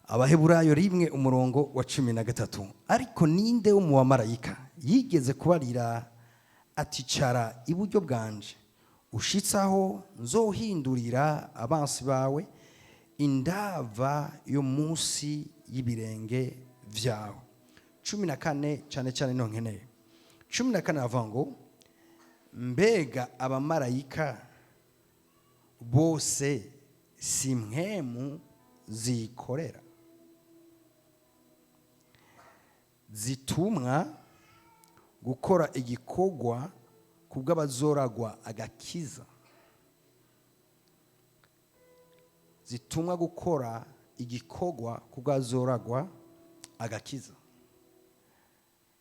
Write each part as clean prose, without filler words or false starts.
Abaheburayo 1 umurongo wa 13: Ariko ninde wo mu bamarayika yigeze kubarira ati: "Cara iburyo bwanje, ushitse aho nzohindurira abansi bawe indava yo munsi y'ibirenge vyawe"? 14 cyane cyane niho nkeneye. 14 avuga ngo: Mbega abamarayika bose si mpwemu zikorera, zitumwa gukora igikorwa kubw'abazoragwa agakiza? Zitumwa gukora igikorwa kubw'abazoragwa agakiza.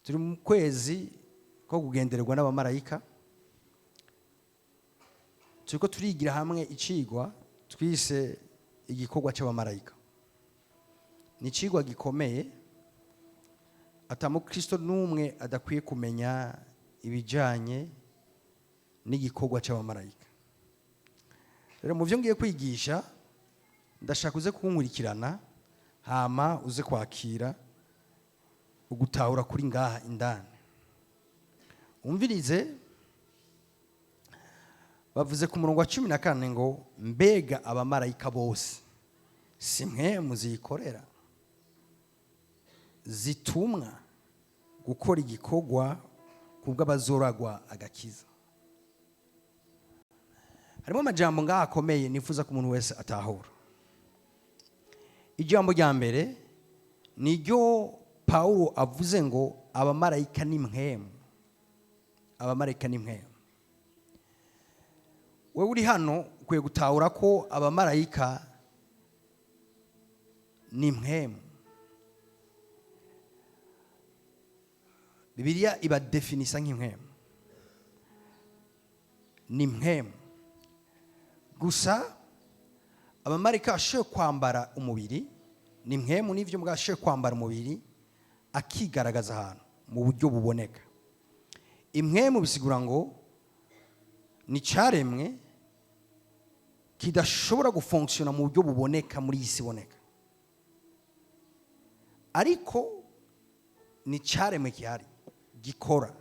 Turi mu kwezi ko kugendererwa n'abamarayika. Turiko turigira hamwe icigwa twise igikorwa cy'abamarayika. Ni icigwa gikomeye, atamukristo n'umwe adakwiye kumenya ibijanye n'igikorwa cy'abamarayika. Rero mu byo ngiye kwigisha, ndashaka uze kunkurikirana, hama uze kwakira ugutahura kuri ngaha indani. Umvirize, bavuze ku murongo wa 14 ngo: Mbega abamarayika bose si mwe muzikorera, zitumwa gukora igikorwa kubw'abazoragwa agakiza? Harimo amajambo ngaha akomeye nifuza ko umuntu wese atahura. Ijambo rya mbere ni ryo Pawulo avuze ngo abamarayika ni mpwemu. Abamarayika ni mpwemu. Wowe uri hano ukwiye gutahura ko abamarayika ni mpwemu. Bibiliya ibadefinisa nk'impwemu, ni mpwemu. Gusa abamarayika bashoboye kwambara umubiri, ni mpwemu n'ibyo mbwa, ashoboye kwambara umubiri akigaragaza ahantu mu buryo buboneka. Impwemu bisigura ngo ni icyaremwe kidashobora gufonkisiona mu buryo buboneka muri iyi si iboneka, ariko ni icyaremwe gihari gikora.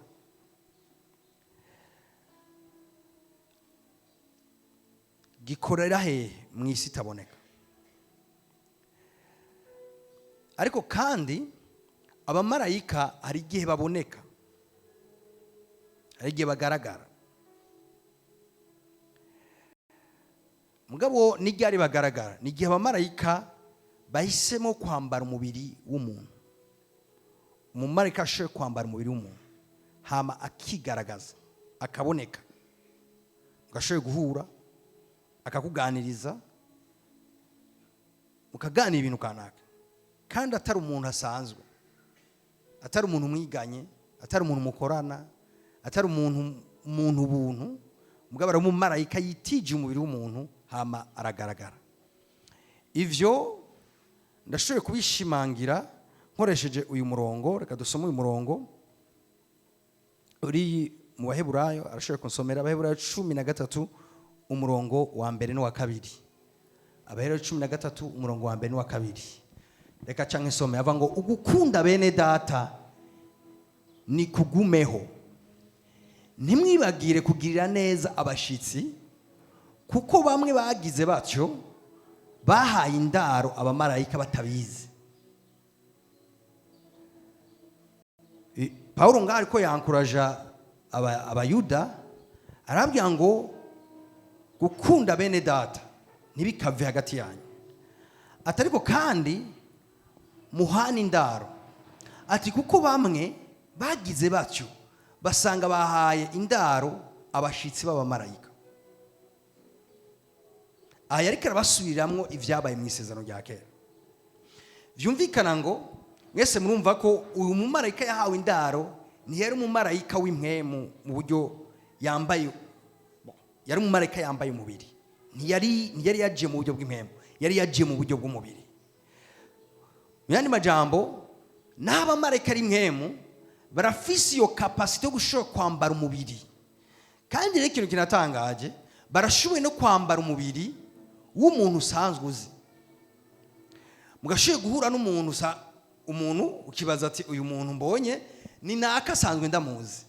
Gikorera hehe? Mu isi itaboneka. Ariko kandi abamarayika hari igihe baboneka, hari igihe bagaragara. Mugabo n'iryari bagaragara? Ni igihe abamarayika bahisemo kwambara umubiri w'umuntu. Umumarayika ashoboye kwambara umubiri w'umuntu, hama akigaragaza, akaboneka, ugashoboye guhura, akakuganiriza, mukaganira ibintu kanaka, kandi atari umuntu asanzwe, atari umuntu mwiganye, atari umuntu mukorana, atari umuntu ubuntu. Mugabo ari umumarayika yitije umubiri w'umuntu, hama aragaragara. Ivyo ndashoboye kubishimangira nkoresheje uyu murongo. Reka dusome uyu murongo uri mu Baheburayo. Arashoboye kunsomera Abaheburayo 13 umurongo wa mbere n'uwa kabiri? Abaheburayo 13 umurongo wa mbere n'uwa kabiri. Reka canke nsome. Ava ngo: Ugukunda bene data ni kugumeho, ntimwibagire kugirira neza abashitsi, kuko bamwe bagize batyo bahaye indaro abamarayika batabizi. Pawulo ngaho ariko yankuraja abayuda, arabwira ngo gukunda bene data ntibikave hagati yanyu, ati ariko kandi muhane indaro, ati kuko bamwe bagize batyo basanga bahaye indaro abashitsi b'abamarayika. Aha yariko arabasubiramwo ibyabaye mu isezerano rya kera. Byumvikana ngo mwese murumva ko uyu mumarayika yahawe indaro ntiyari umumarayika w'impwemu mu buryo yambaye, yari umumarayika yambaye umubiri. Ntiyari yagiye mu buryo bw'impwemu, yari yagiye mu buryo bw'umubiri. Mu yandi majambo, n'abamarayika ari impwemu barafise iyo capacité yo gushobora kwambara umubiri. Kandi rero ikintu kinatangaje, barashoboye no kwambara umubiri w'umuntu usanzwe uzi. Mugashoboye guhura n'umuntu, sa umuntu ukibaza ati: "Uyu muntu mbonye ni naka, asanzwe ndamuzi."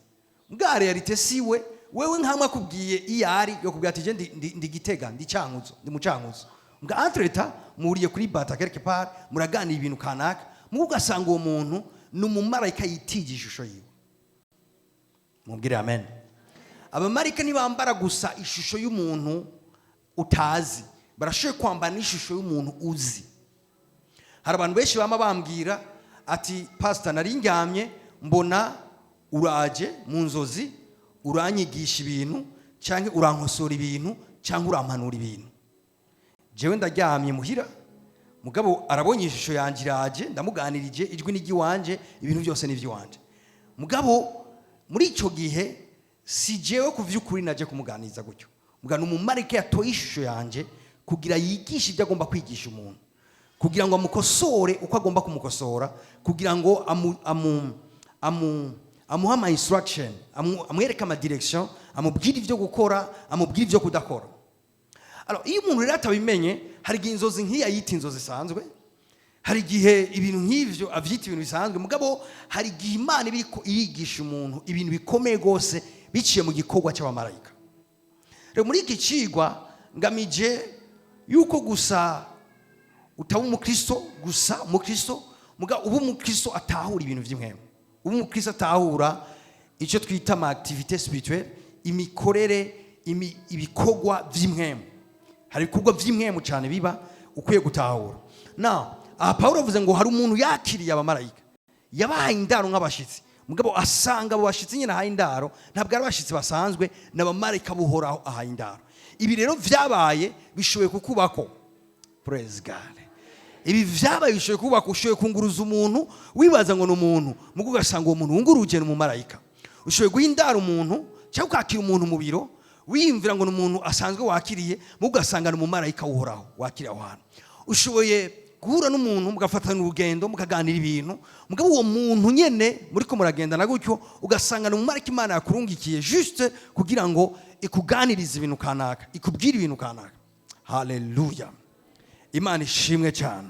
Bwa réalité siwe. Wewe nkamwe akubwiye iyo ari yo kubwira ati: "Je ndi Gitega, ndi Cankuzo, ndi mucankuzo." Mbwa entre-temps muhuriye kuri bata quelque part, muraganira ibintu kanaka, mugo ugasanga uwo muntu ni umumarayika yitije ishusho yiwe. Mubwire amen. Abamarayika ntibambara gusa ishusho y'umuntu utazi, barashoboye kwambara n'ishusho y'umuntu uzi. Hari abantu benshi bama bambwira ati: "Pasita, nari ndyamye mbona uraje mu nzozi, uranyigisha ibintu, cyangwa urankosora ibintu, cyangwa urampanura ibintu. Jewe ndaryamye muhira, mugabo arabonye ishusho yanjye iraje, ndamuganirije, ijwi ni iry'iwanje, ibintu byose ni iby'iwanje. Mugabo muri icyo gihe si jewe ku by'ukuri naje kumuganiriza gutyo, mugabo ni umumarayika yatoye ishusho yanjye kugira yigishe ibyo agomba kwigisha umuntu, kugira ngo amukosore uko agomba kumukosora, kugira ngo amu, amu, amu, amuhe ama instruction, amwereke ama direction, amubwire ibyo gukora, amubwire ibyo kudakora." Alors, iyo umuntu rero atabimenye, hari igihe inzozi nk'iyi ayita inzozi zisanzwe, hari igihe ibintu nk'ivyo avyita ibintu bisanzwe. Mugabo hari igihe Imana iba iriko irigisha umuntu ibintu bikomeye rwose biciye mu gikorwa cy'abamarayika. Rero muri iki cigwa ngamije yuko gusa utaba umukristo gusa umukristo, muga uba umukristo atahura ibintu vy'impwemu, uba umukristo atahura icyo twita ama activité spirituelle, imikorere, ibikorwa vy'impwemu. Hari ibikorwa vy'impwemu cyane biba ukwiye gutahura. Now, aha Pawulo avuze ngo hari umuntu yakiriye abamarayika, yabahaye indaro nk'abashitsi, mugabo asanga abo bashitsi nyine ahaye indaro ntabwo ari abashitsi basanzwe, ni abamarayika buhoraho ahaye indaro. Ibi rero vyabaye bishoboye kukubako. Praise God. Ibi vyabaye bishoboye kubaka. Ushoboye kunguruza umuntu wibaza ngo ni umuntu, mugo ugasanga uwo muntu wunguruje ni umumarayika. Ushoboye guha indaro umuntu cyangwa ukakira umuntu mu biro, wiyumvira ngo ni umuntu asanzwe wakiriye, mugo ugasanga ni umumarayika uhoraho wakiriye aho hantu. Ushoboye guhura n'umuntu, mugafatana urugendo, mukaganira ibintu, mugabo uwo muntu nyene muriko muragendana gutyo ugasanga ni umumarayika Imana yakurungikiye juste kugira ngo ikuganirize ibintu kanaka, ikubwire ibintu kanaka. Haleluya, Imana ishimwe cyane.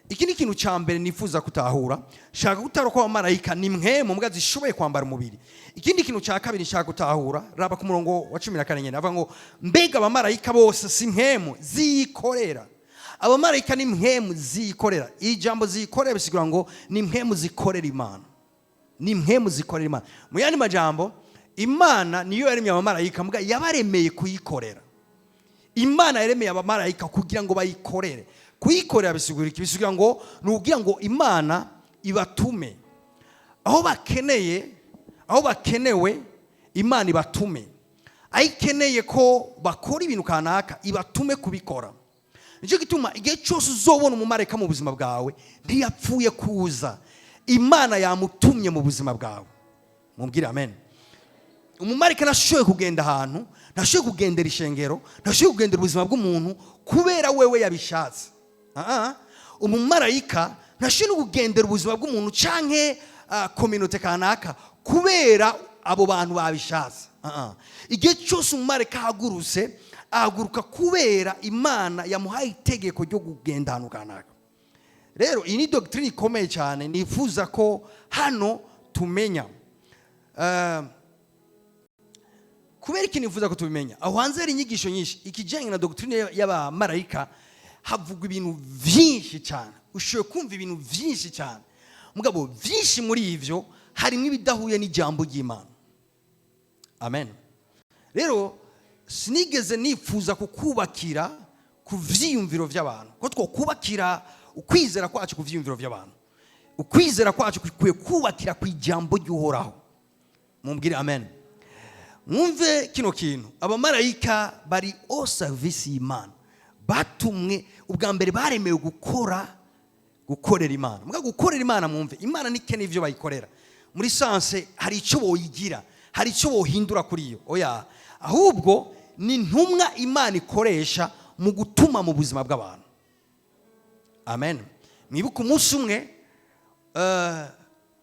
Iki ni ikintu cya mbere nifuza gutahura. Shaka gutahura ko abamarayika ni mwe mu mbwa zishoboye kwambara umubiri. Ikindi kintu cya kabiri nshaka gutahura, raba ku murongo wa 14 nyine, avuga ngo: "Mbega abamarayika bose si mpwemu ziyikorera?" Abamarayika ni mpwemu ziyikorera. Iri jambo "ziyikorera" bisigura ngo ni mpwemu zikorera Imana, ni mpwemu zikorera Imana. Mu yandi majambo, Imana niyo yaremye abamarayika, mbwa yabaremeye kuyikorera. Imana yaremeye abamarayika kugira ngo bayikorere. Kuyikorera bisigura iki? Bisigura ngo ni ukugira ngo Imana ibatume aho bakeneye, aho bakenewe. Imana ibatume aho ikeneye ko bakora ibintu kanaka, ibatume kubikora. Nicyo gituma igihe cyose uzobona umumarayika mu buzima bwawe, ntiyapfuye kuza, Imana yamutumye mu buzima bwawe. Mubwire amen. Umumarayika ntashoboye kugenda ahantu, ntashoboye kugendera ishengero, ntashoboye kugendera ubuzima bw'umuntu kubera wewe yabishatse. Ah, ah. Umumarayika ntashoboye no kugendera ubuzima bw'umuntu canke communauté kanaka kubera abo bantu babishatse. Ah, ah. Igihe cyose umumarayika ahagurutse, ahaguruka kubera Imana yamuhaye itegeko ryo kugenda ahantu kanaka. Rero iyi ni doctrine ikomeye cyane nifuza ko hano tumenya. Kubera iki nifuza ko tubimenya? Aho hanze hari inyigisho nyinshi ikijyanye na doctrine y'abamarayika, havugwa ibintu byinshi cyane, ushoboye kumva ibintu byinshi cyane. Mugabo byinshi muri ivyo harimo ibidahuye n'ijambo ry'Imana. Amen. Rero sinigeze nifuza kukubakira ku vyiyumviro by'abantu, ko twokubakira ukwizera kwacu ku vyiyumviro by'abantu. Ukwizera kwacu kukwiye kubakira ku ijambo ry'Uhoraho. Mumbwire amen. Mwumve kino kintu: abamarayika bari au service y'Imana. Batumwe ubwa mbere, baremewe gukora, gukorera Imana. Mbwa gukorera Imana, mwumve, Imana ntikeneye ivyo bayikorera muri sens hari icyo boyigira, hari icyo bohindura kuri yo. Oya, ahubwo ni intumwa Imana ikoresha mu gutuma mu buzima bw'abantu. Amen. Mwibuke umunsi umwe,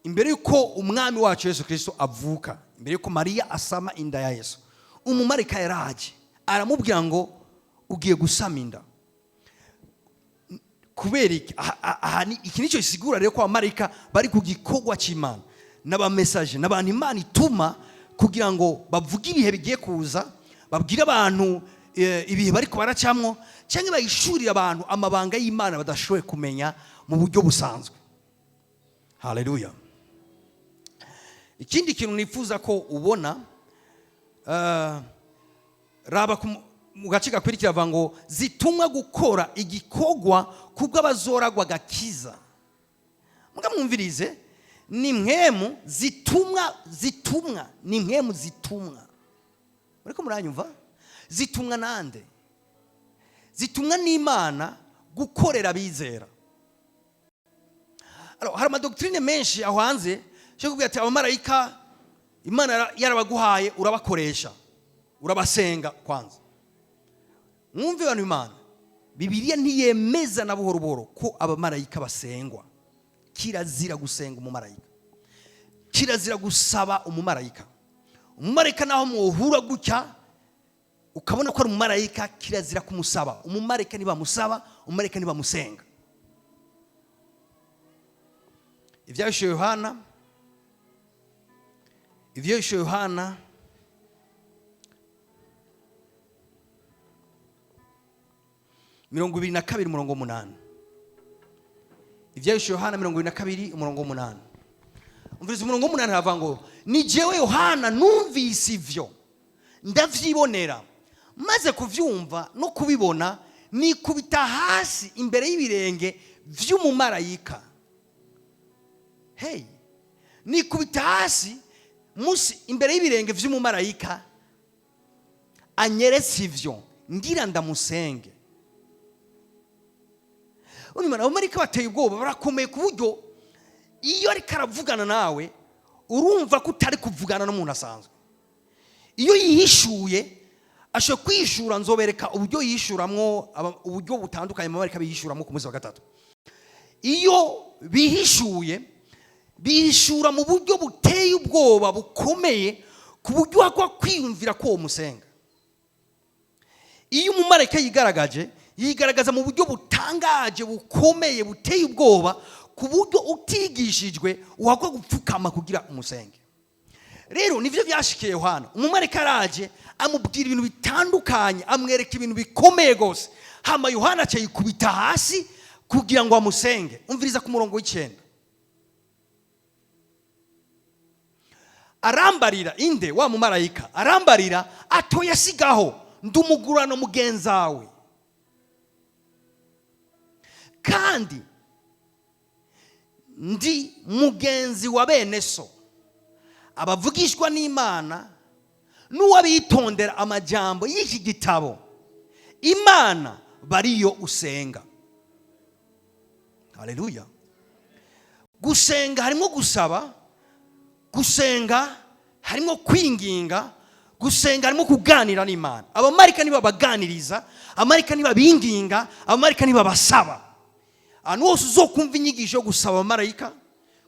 imbere y'uko umwami wacu Yesu Kirisito avuka, imbere y'uko Mariya asama inda ya Yesu, umumarayika yaraje aramubwira ngo: "Ugiye gusama inda." Kubera iki? Aha, iki nicyo gisigura rero ko abamarayika bari ku gikorwa cy'Imana, n'aba messagers, n'abantu Imana ituma kugira ngo bavuge ibihe bigiye kuza, babwire abantu ibihe bariko baracamwo, cyangwa bayishurire abantu amabanga y'Imana badashoboye kumenya mu buryo busanzwe. Haleluya! Ikindi kintu nifuza ko ubona, raba mu gace gakurikira, avuga ngo zitumwa gukora igikorwa kubw'abazoragwa gakiza. Muga mwumvirize, ni mpwemu zitumwa, zitumwa, ni mpwemu zitumwa. Muriko muranyumva? Zitumwa nande? Zitumwa n'Imana gukorera abizera. Alors, hari ama doctrines menshi aho hanze cyo kubwira ati abamarayika Imana yarabaguhaye, urabakoresha, urabasenga. Kwanza mwumve, abantu Imana, Bibiliya ntiyemeza na buhoro buhoro ko abamarayika basengwa. Kirazira gusenga umumarayika, kirazira gusaba umumarayika. Umumarayika naho muhura gutya ukabona ko ari umumarayika, kirazira kumusaba. Umumarayika ntibamusaba, umumarayika ntibamusenga. Ibyahishuwe Yohana, Ibyahishuwe Yohana 22 umurongo 8. Ibyahishuwe Yohana 22 umurongo 8. Umviriza umurongo 8, haravuga ngo: "Ni jewe Yohana numvise ivyo, ndavyibonera. Maze kuvyumva no kubibona, nikubita hasi imbere y'ibirenge vy'umumarayika." Hey, nikubita hasi musi imbere y'ibirenge vy'umumarayika anyeretse ivyo, ngira ndamusenge. Urumva, abamarayika bateye ubwoba, barakomeye, ku buryo iyo ariko aravugana nawe urumva ko utari kuvugana n'umuntu asanzwe. Iyo yihishuye, ashobora kwihishura. Nzobereka uburyo yishuramwo, uburyo butandukanye abamarayika bihishuramwo ku munsi wa gatatu. Iyo bihishuye, bihishura mu buryo buteye ubwoba, bukomeye, ku buryo uhakwa kwiyumvira ko uwo musenga. Iyo umumarayika yigaragaje, yigaragaza mu buryo butangaje, bukomeye, buteye ubwoba, ku buryo utigishijwe uhakwa gupfukama kugira umusenge. Rero nivyo byashikiye Yohana. Umumarayika araje, amubwira ibintu bitandukanye, amwereka ibintu bikomeye rwose, hama Yohana aca yikubita hasi kugira ngo amusenge. Umviriza ku murongo w'9: "Arambarira." Inde? Wa mumarayika arambarira atoya: "Sigaho, ndumugurano mugenzawe kandi ndi mugenzi wa bene so abavugishwa n'Imana n'uwabitondera amajambo y'iki gitabo. Imana bariyo usenga." Haleluya! Gusenga harimo gusaba, gusenga harimo kwinginga, gusenga harimo kuganira n'Imana. Abamarayika nibabaganiriza, abamarayika nibabinginga, abamarayika nibabasaba. Ahantu hose uzokumva inyigisho yo gusaba abamarayika,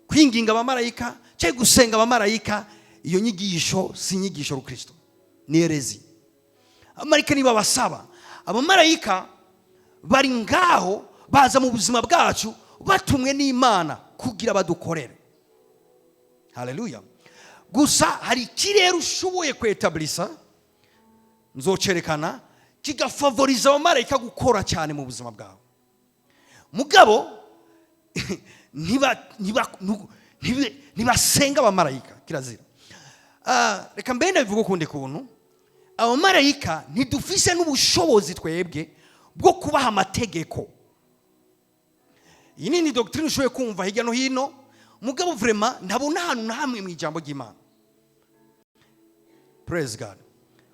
kwinginga abamarayika cyangwa gusenga abamarayika, iyo nyigisho si inyigisho rukristo, ni hérésie. Abamarayika nibabasaba. Abamarayika bari ngaho, baza mu buzima bwacu batumwe n'Imana kugira badukorere. Haleluya! Gusa hari ikirere ushoboye kwetablisa, nzocerekana, kigafavoriza abamarayika gukora cyane mu buzima bwawe. Mugabo ntibasenga abamarayika, kirazira. Reka mbere ndabivuga ukundi kuntu: abamarayika ntidufise n'ubushobozi twebwe bwo kubaha amategeko. Iyi ni doctrine ushoboye kumva hirya no hino, mugabo vraiment ntabona ahantu na hamwe mu ijambo ry'Imana. Praise God!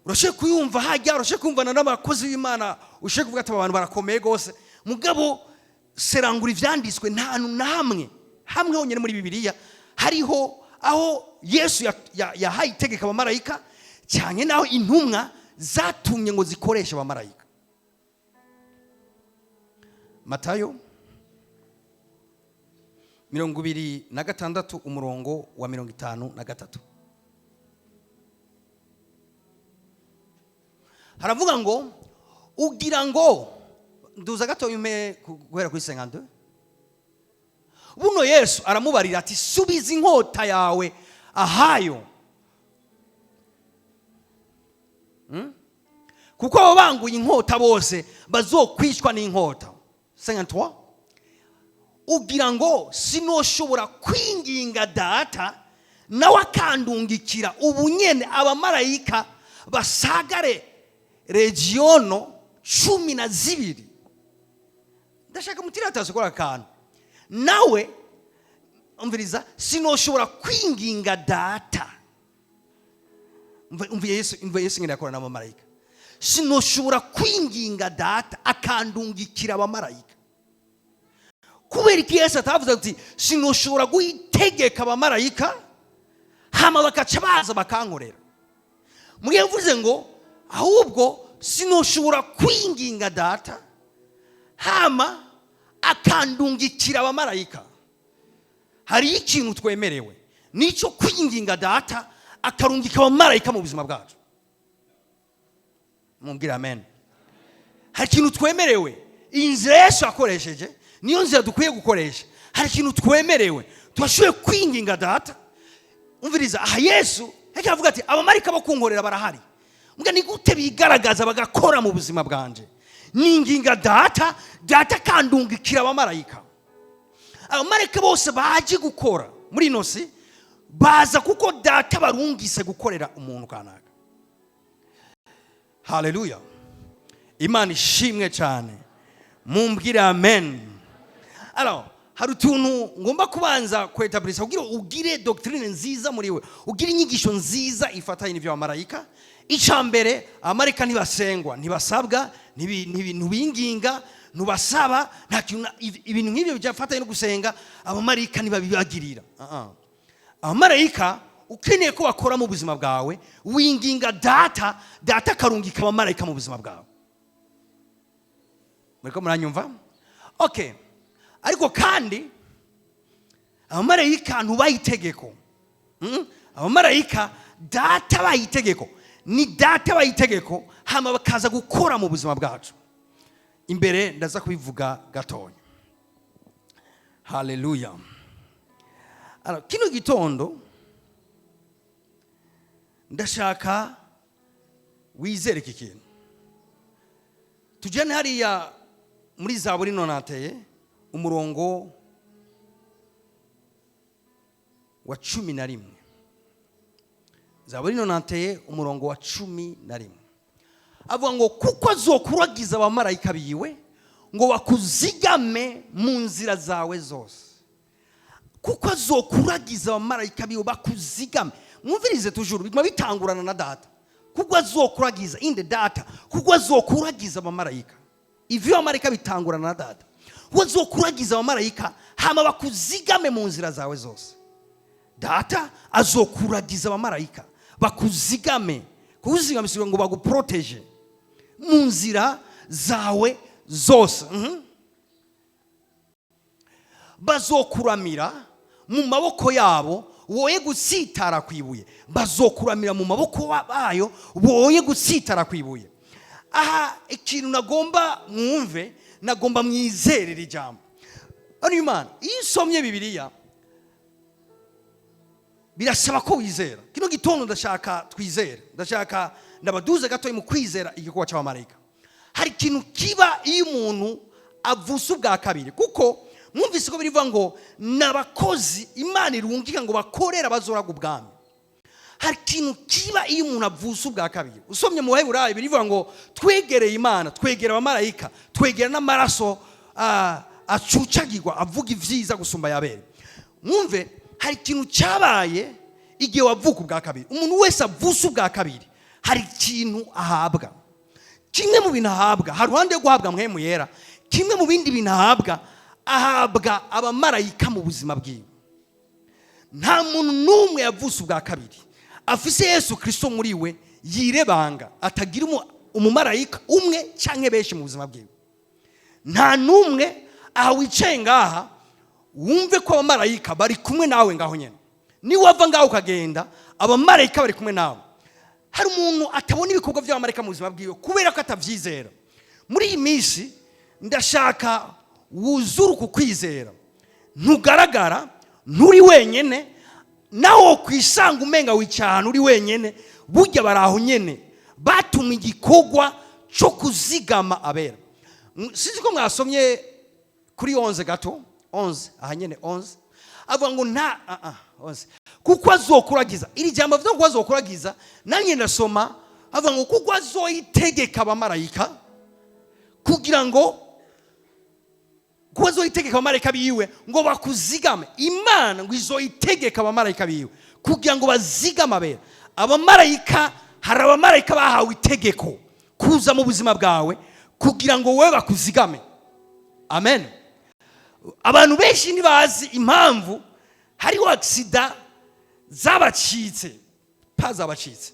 Urashoboye kuyumva hajya, urashoboye kumvana n'abakozi b'Imana, ushoboye kuvuga ati aba bantu barakomeye rwose. Mugabo serangura ivyanditswe, nta hantu na hamwe, hamwe honyine muri Bibiliya hariho aho Yesu yahaye itegeko abamarayika, cyane naho intumwa zatumye ngo zikoreshe abamarayika. Matayo 26 umurongo wa 53 haravuga ngo: "Ugira ngo Nduza gatoya umpe guhera kuri 52. Buno Yesu aramubarira ati: "Subiza inkota yawe ahayo, Kuko ababanguye inkota bose bazokwicwa n'inkota." 53. Ugira ngo sinoshobora kwinginga Data, nawe akandungikira ubunyene abamarayika basagare regiono 12? Ndashaka mutiri atazikora akantu nawe. Umviriza, sinoshobora kwinginga Data. Umva Yesu, umva Yesu ngene yakora n'abamarayika. Sinoshobora kwinginga Data akandungikira abamarayika? Kubera iki Yesu atavuze ati: "Sinoshobora guhitegeka abamarayika hama bakaca baza bakankorera"? Mugihe mvuze ngo ahubwo sinoshobora kwinginga Data hama akandungikira abamarayika? Hariyo ikintu twemerewe, nicyo kwinginga Data akarungika abamarayika mu buzima bwacu. Mumbwire amen. Hari ikintu twemerewe. Iyi nzira Yesu yakoresheje niyo nzira dukwiye gukoresha. Hari ikintu twemerewe, turashoboye kwinginga Data. Umviriza, aha Yesu yariko aravuga ati: "Abamarayika bo kunkorera barahari. Mbwa ni gute bigaragaza bagakora mu buzima bwanje? Ninginga Data, Data akandungikira abamarayika." Abamarayika bose baje gukora muri ino si baza kuko Data barungise gukorera umuntu kanaka. Haleluya, Imana ishimwe cyane. Mumbwire amen. Alors, hari utuntu ngomba kubanza kwetablisa kugira ugire doctrine nziza muri we, ugire inyigisho nziza ifatanye n'ibyo abamarayika. Icya mbere, abamarayika ntibasengwa, ntibasabwa, ntubinginga, ntubasaba, nta kintu ibintu nk'ibyo byafatanye no gusenga abamarayika ntibabibagirira. Ah, ah. Abamarayika ukeneye ko bakora mu buzima bwawe, winginga Data, Data akarungika abamarayika mu buzima bwawe. Muriko muranyumva? Okay. Ariko kandi abamarayika ntubaha itegeko. Abamarayika Data baha itegeko, ni Data baha itegeko hama bakaza gukora mu buzima bwacu. Imbere ndaza kubivuga gatonya. Haleluya. Alors, kino gitondo ndashaka wizere iki kintu. Tujyane hariya muri Zaburi 91, umurongo wa 11. Zaburi 91, umurongo wa 11, avuga ngo: "Kuko azokuragiza abamarayika biwe ngo bakuzigame mu nzira zawe zose." Kuko azokuragiza abamarayika biwe bakuzigame. Mwumvirize, toujours biguma bitangurana na Data. Kuko azokuragiza inde? Data. Kuko azokuragiza abamarayika. Ivyo abamarayika bitangurana na Data. Kuko azokuragiza abamarayika hama bakuzigame mu nzira zawe zose. Data azokuragiza abamarayika bakuzigame. Kuzigama ngo baguproteje mu nzira zawe zose. Bazokuramira mu maboko yabo, woye gutsitara ku ibuye. Bazokuramira mu maboko bayo, woye gutsitara ku ibuye. Aha ikintu nagomba mwumve, nagomba mwizerere ijambo. Hano Imana, iyo usomye Bibiliya birasaba ko wizera. Kino gitondo ndashaka twizere, ndashaka ndabaduze gatoya mu kwizera igikorwa cy'abamarayika. Hari ikintu kiba iyo umuntu avuse ubwa kabiri, kuko mwumvise ko birivuga ngo ni abakozi Imana irungika ngo bakorere abazoraga ubwami. Hari ikintu kiba iyo umuntu avuse ubwa kabiri. Usomye mu Baheburayo birivuga ngo twegereye Imana, twegera abamarayika, twegera n'amaraso acucagirwa avuga ibyiza gusumba yabere. Mwumve, hari ikintu cyabaye igihe wavuka ubwa kabiri. Umuntu wese avuse ubwa kabiri hari ikintu ahabwa. Kimwe mu bintu ahabwa, hari uruhande rwo guhabwa Mpwemu Yera, kimwe mu bindi bintu ahabwa, ahabwa abamarayika mu buzima bwiwe. Nta muntu n'umwe yavuse ubwa kabiri afise Yesu Kirisito muri we yirebanga atagira umumarayika umwe cyangwa benshi mu buzima bwiwe. Nta n'umwe. Aha wicaye ngaha, wumve ko abamarayika bari kumwe nawe ngaho nyine. Niwava ngaho ukagenda, abamarayika bari kumwe nawe. Hari umuntu atabona ibikorwa by'abamarayika mu buzima bwiwe kubera ko atabyizera. Muri iyi minsi Ndashaka wuzure uku kwizera. Ntugaragara, nturi wenyene. Nawe kwisanga umenga wicaye ahantu uri wenyene, burya bari aho nyene, batumwe igikorwa cyo kuzigama abera. Sinzi ko mwasomye kuri 11 gato, 11 aha nyene, 11 avuga ngo nta 11, kuko azokuragiza. Iri jambo avuga ngo azokuragiza, nanjye ndasoma, avuga ngo kuko azoyitegeka abamarayika kugira ngo, kuko azoyitegeka abamarayika biwe ngo bakuzigame. Imana ngo izoyitegeka abamarayika biwe kugira ngo bazigame abera. Abamarayika, hari abamarayika bahawe itegeko kuza mu buzima bwawe kugira ngo wowe bakuzigame. Amen. Abantu benshi ntibazi impamvu hariho accident zabacitse, pa zabacitse,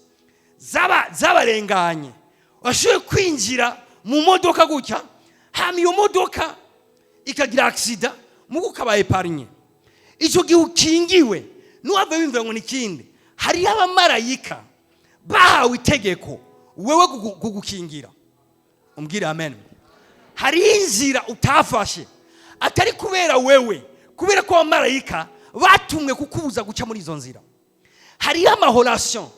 zabarenganye. Washoboye kwinjira mu modoka gutya, hama iyo modoka ikagira accident, mugo ukaba épargné. Icyo gihe ukingiwe, ntiwave wimvira ngo ni ikindi. Hariho abamarayika bahawe itegeko wewe kugukingira. Umbwire amen. Hariho inzira utafashe, atari kubera wewe, kubera ko abamarayika batumwe kukubuza guca muri izo nzira. Hariho ama relations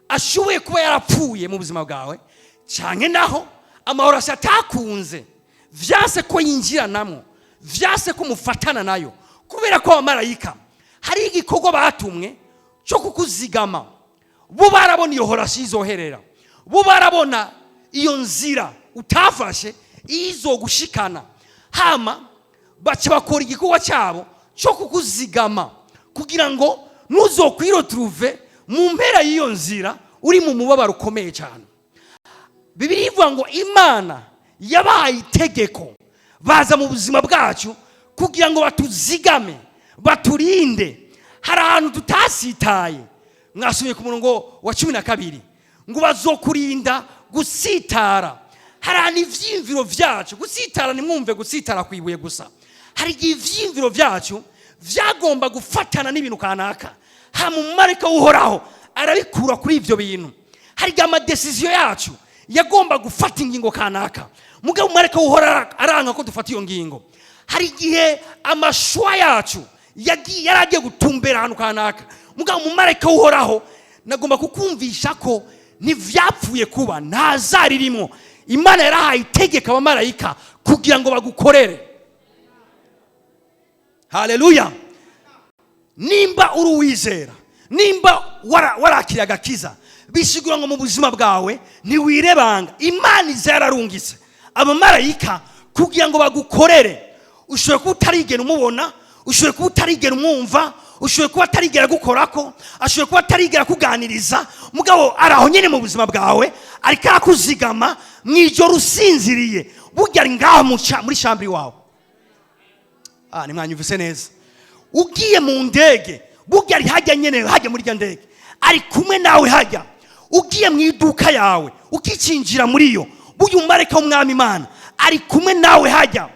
ashoboye kuba yarapfuye mu buzima bwawe, cyane naho ama relations atakunze, vyase ko yinjiranamo, vyase ko mufatana nayo, kubera ko abamarayika hari igikorwa batumwe cyo kukuzigama. Bo barabona iyo relation izoherera, bo barabona iyo nzira utafashe izogushikana, hama baca bakora igikorwa cyabo cyo kukuzigama kugira ngo ntuzokwi retrouve mu mpera y'iyo nzira uri mu mubabaro ukomeye cyane. Bibiliya ivuga ngo Imana yabahaye itegeko, baza mu buzima bwacu kugira ngo batuzigame, baturinde. Hari ahantu tutasitaye. Mwasubiye ku murongo wa 12 ngo bazokurinda gusitara. Hari ahantu ivyiyumviro vyacu gusitara, nimwumve gusitara ku ibuye gusa. Hari igihe ivyiyumviro vyacu vyagomba gufatana n'ibintu kanaka, hama umumarayika w'Uhoraho arabikura kuri ivyo bintu. Hari igihe ama décisions yacu yagomba gufata ingingo kanaka, mugabo umumarayika w'Uhoraho aranga ko dufata iyo ngingo. Hari igihe ama choix yacu yagiye, yari agiye gutumbera ahantu kanaka, mugabo umumarayika w'Uhoraho, nagomba kukumvisha ko ntivyapfuye kuba, ntazaririmwo. Imana yarahaye itegeko abamarayika kugira ngo bagukorere. Haleluya! Nimba uri uwizera, nimba warakiriye agakiza, bisigura ngo mu buzima bwawe ntiwirebanga. Imana iza yararungitse abamarayika kugira ngo bagukorere. Ushobora kuba utarigera umubona, ushoboye kuba utarigera umwumva, ushoboye kuba atarigera gukorako, ashoboye kuba atarigera kuganiriza, mugabo ari aho nyine mu buzima bwawe, ariko arakuzigama. Mu ijoro usinziriye, burya ari ngaho muri chambre iwawe. Ah, nimwanyumvise neza. Ugiye mu ndege, burya ari hajya nyene, hajya muri rya ndege, ari kumwe nawe hajya. Ugiye mu iduka yawe, ukicinjira muri yo, burya umumarayika w'Umwami Imana ari kumwe nawe hajya.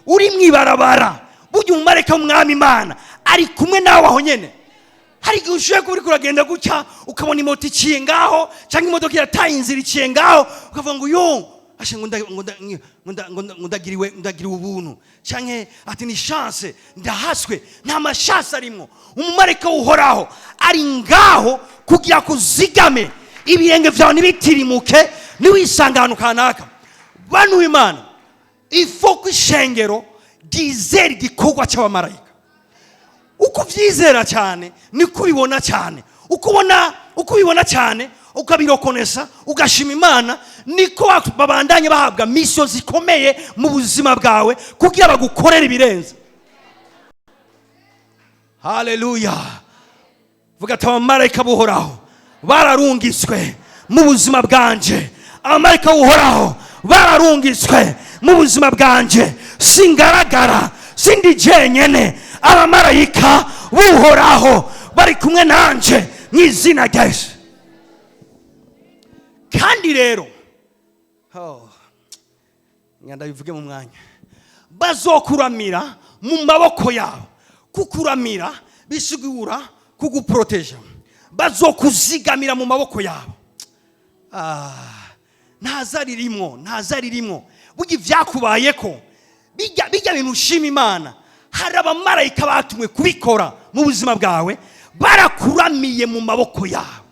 Uri mu ibarabara, burya umumarayika w'Umwami Imana ari kumwe nawe aho nyene. Hari igihe ushoboye kuba uriko uragenda gutya, ukabona imoto iciye ngaho, cyangwa imodoka irataye inzira iciye ngaho, ukavuga ngo yo ashe, ngo ngo ndagiriwe ubuntu, canke ati ni chance, ndahaswe. Nta ma chance arimwo. Umumarayika w'Uhoraho ari ngaho kugira kuzigame, ibirenge vyawe ntibitirimuke, niwisanga ahantu kanaka. Bantu b'Imana, ifo ko ishengero ryizera igikorwa cy'abamarayika. Uko ubyizera cyane, niko ubibona cyane. Uko ubona, uko ubibona cyane, ukabirokonesa, ugashima Imana, niko babandanya bahabwa mission zikomeye mu buzima bwawe kugira bagukorere ibirenze. Haleluya! Vuga ati abamarayika b'Uhoraho bararungitswe mu buzima bwanje. Abamarayika b'Uhoraho bararungitswe mu buzima bwanje. Singaragara, sindi jenyene, abamarayika b'Uhoraho bari kumwe nanje mu izina rya Yesu. Kandi rero, oh, ndabivuge mu mwanya, bazokuramira mu maboko yabo. Kukuramira bisigura kuguproteja. Bazokuzigamira mu maboko yabo. Ah, ntaza ririmwo, ntaza ririmwo. Burya ibyakubayeko, bijya bintu ushima Imana, hari abamarayika batumwe kubikora mu buzima bwawe, barakuramiye mu maboko yawe.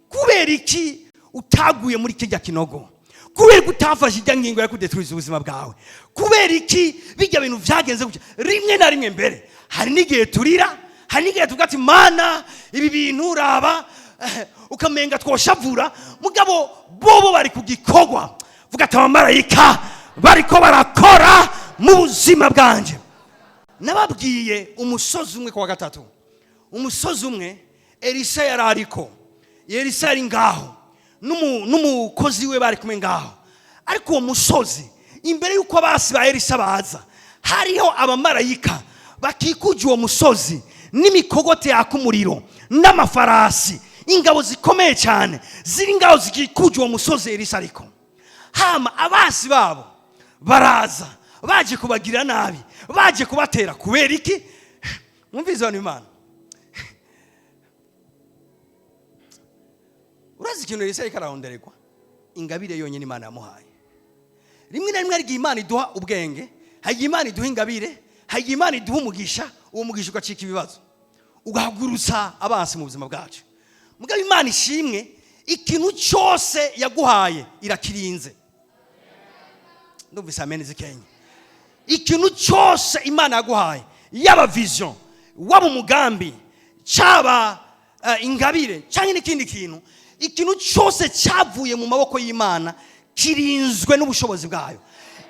Kubera iki utaguye muri kijya kinogo? Kubera ko utafashe ijya ngingo yo kudeturiza ubuzima bwawe? Kubera iki bijya bintu byagenze gutya? Rimwe na rimwe mbere hari n'igihe turira, hari n'igihe tuvuga ati: "Mana, ibi bintu uraba," ukamenga twoshavura. Mugabo bobo bari ku gikorwa. Vuga ati: "Abamarayika bariko barakora mu buzima bwanjye." Nababwiye umusozi umwe ku wa gatatu, umusozi umwe Elisa yari ariko, Elisa yari ngaho n'umukozi we bari kumwe ngaho. Ariko uwo musozi, imbere y'uko abasi ba Elisa baza, hariho abamarayika bakikuje uwo musozi n'imikogote yaka umuriro n'amafarasi, ingabo zikomeye cyane ziri ngaho zikikuje uwo musozi Elisa ariko. Hama abasi babo baraza baje kubagirira nabi, baje kubatera. Kubera iki? Mwumvise, abantu Imana, urazi ikintu Elisa ariko ararondererwa? Ingabire yonyine Imana yamuhaye. Rimwe na rimwe hari igihe Imana iduha ubwenge, hari igihe Imana iduha ingabire, hari igihe Imana iduha umugisha, uwo mugisha ugacika ibibazo, ugahagurutsa abansi mu buzima bwacu. Mugabo Imana ishimwe, ikintu cyose yaguhaye irakirinze. Ndumvise amen zikenya. Ikintu cyose Imana yaguhaye, yaba vision, waba umugambi, cyaba ingabire cyangwa n'ikindi kintu, ikintu cyose cyavuye mu maboko y'Imana kirinzwe n'ubushobozi bwayo.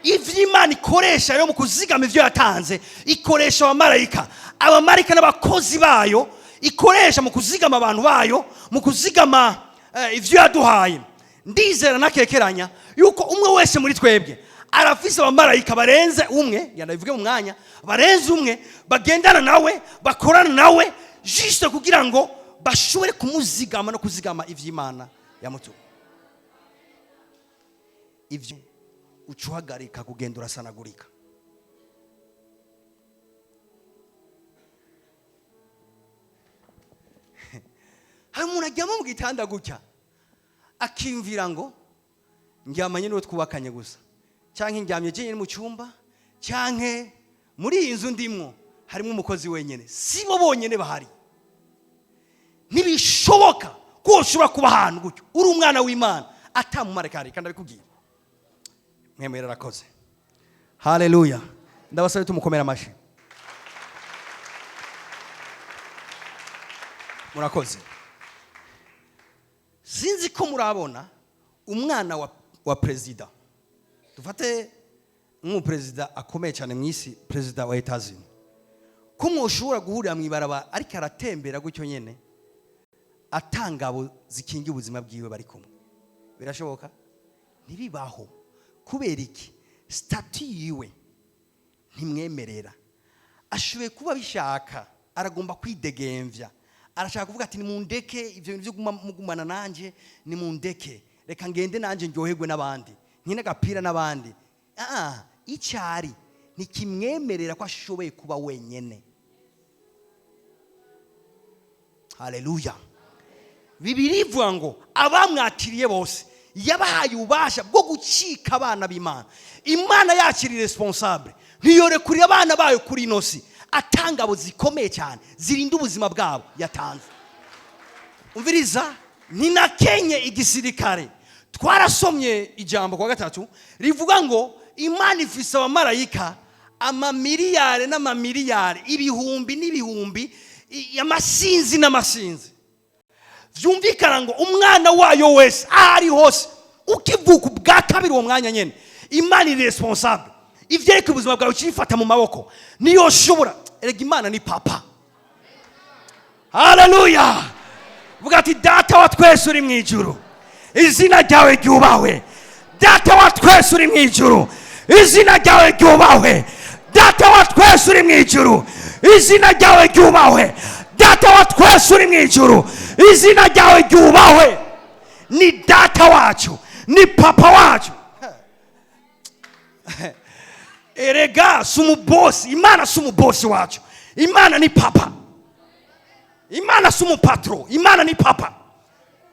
Ivyo Imana ikoresha rero mu kuzigama ivyo yatanze, ikoresha abamarayika. Abamarayika n'abakozi bayo ikoresha mu kuzigama abantu bayo, mu kuzigama ivyo yaduhaye. Ndizera nakekeranya yuko umwe wese muri twebwe arafise abamarayika barenze umwe, ngenda bivuge mu mwanya, barenze umwe bagendana nawe, bakorana nawe, juste kugira ngo bashobore kumuzigama no kuzigama ivy'Imana yamutumye. Ivyo uca uhagarika kugenda urasanagurika. Hari umuntu aryama mu gitanda gutya akiyumvira ngo ndyamanye n'uwo twubakanye gusa, cyangwa ndyamye jyenyine mu cyumba, cyangwa muri iyi nzu ndimwo harimo umukozi wenyine, si bo bonyine bahari. Ntibishoboka ko ushobora kuba ahantu gutyo uri umwana w'Imana atamumarayika ahari. Kandi abikubwira mwemwe arakoze. Haleluya! Ndabasaba tumukomera amashyi. Murakoze. Sinzi ko murabona umwana wa perezida. Dufate nk'umuperezida akomeye cyane mu isi, perezida wa Etazini, ko mwoshobora guhurira mu ibarabara ariko aratembera gutyo nyene, atangabo zikingira ubuzima bwiwe bari kumwe? Birashoboka? Ntibibaho. Kubera iki? Statut yiwe ntimwemerera. Ashoboye kuba abishaka, aragomba kwidegemvya, arashaka kuvuga ati: "Nimundeke, ibyo bintu byo mugumana nanjye, nimundeke, reka ngende nanjye ndyoherwe n'abandi, nkine agapira n'abandi." Ah, icyari ntikimwemerera ko ashoboye kuba wenyene. Haleluya! Bibiliya ivuga ngo abamwakiriye bose yabahaye ububasha bwo gucika abana b'Imana. Imana yakiriye responsable, ntiyorekurira abana bayo kuri ino si atangabo zikomeye cyane zirinda ubuzima bwabo yatanze. Umviriza, ntinakenye igisirikare. Twarasomye ijambo kwa gatatu rivuga ngo Imana ifise abamarayika amamiliyari n'amamiliyari, ibihumbi n'ibihumbi, amasinzi n'amasinzi. Vyumvikana ngo umwana wayo wese aho ari hose, ukivuka ubwa kabiri, uwo mwanya nyene Imana iri responsable, ivyerekeye ubuzima bwawe ukibifata mu maboko. Niyo shobora. Erega Imana ni papa. Haleluya! Vuga ati: "Data wa twese uri mu ijuru, izina ryawe ryubahwe. Data wa twese uri mu ijuru, izina ryawe ryubahwe. Data wa twese uri mu ijuru, izina ryawe ryubahwe. Data wa twese uri mu ijuru, izina ryawe ryubahwe." Ni data wacu, ni papa wacu. Erega si umubosi, Imana si umubosi wacu, Imana ni papa. Imana si umupatro, Imana ni papa.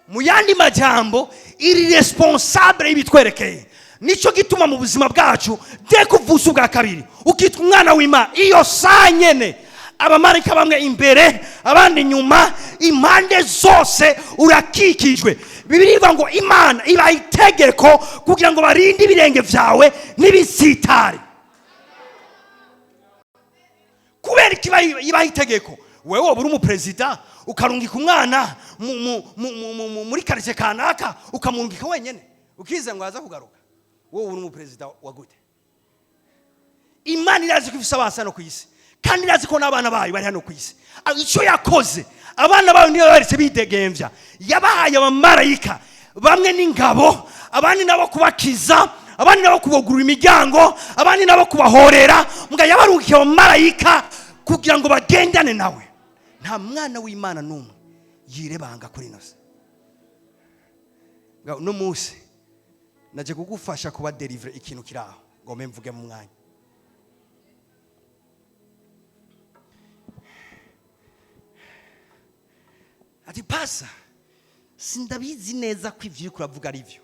Mu yandi majambo, iri responsable y'ibitwerekeye. Nicyo gituma mu buzima bwacu de kuvusa ubwa kabiri ukitwa umwana w'Imana, iyo saa nyene abamarayika bamwe imbere, abandi inyuma, impande zose urakikijwe. Bibiliya ivuga ngo Imana ibaha itegeko kugira ngo barinde ibirenge vyawe n'ibisitare. Kubera iki ibaha itegeko? Wewe woba uri umuperezida ukarungika umwana muri quartier kanaka, ukamurungika wenyene ukize ngo aza kugaruka, wowe uri umuperezida wa gute? Imana irazi ko ifise abana hano ku isi, kandi irazi ko n'abana bayo bari hano ku isi. Icyo yakoze, abana bayo niyo baretse bidegemvya, yabahaye abamarayika, bamwe n'ingabo, abandi nabo kubakiza, abandi nabo kubugurura imiryango, abandi nabo kubahorera. Mbwa yabarungikiye abamarayika kugira ngo bagendane nawe. Nta mwana w'Imana n'umwe yirebanga kuri ino si. Uno munsi naje kugufasha kuba délivrer ikintu kiri aho ngo mbe mvuge mu mwanya. Ati: "Pasa, sindabizi neza ko ivyo uriko uravuga ari byo,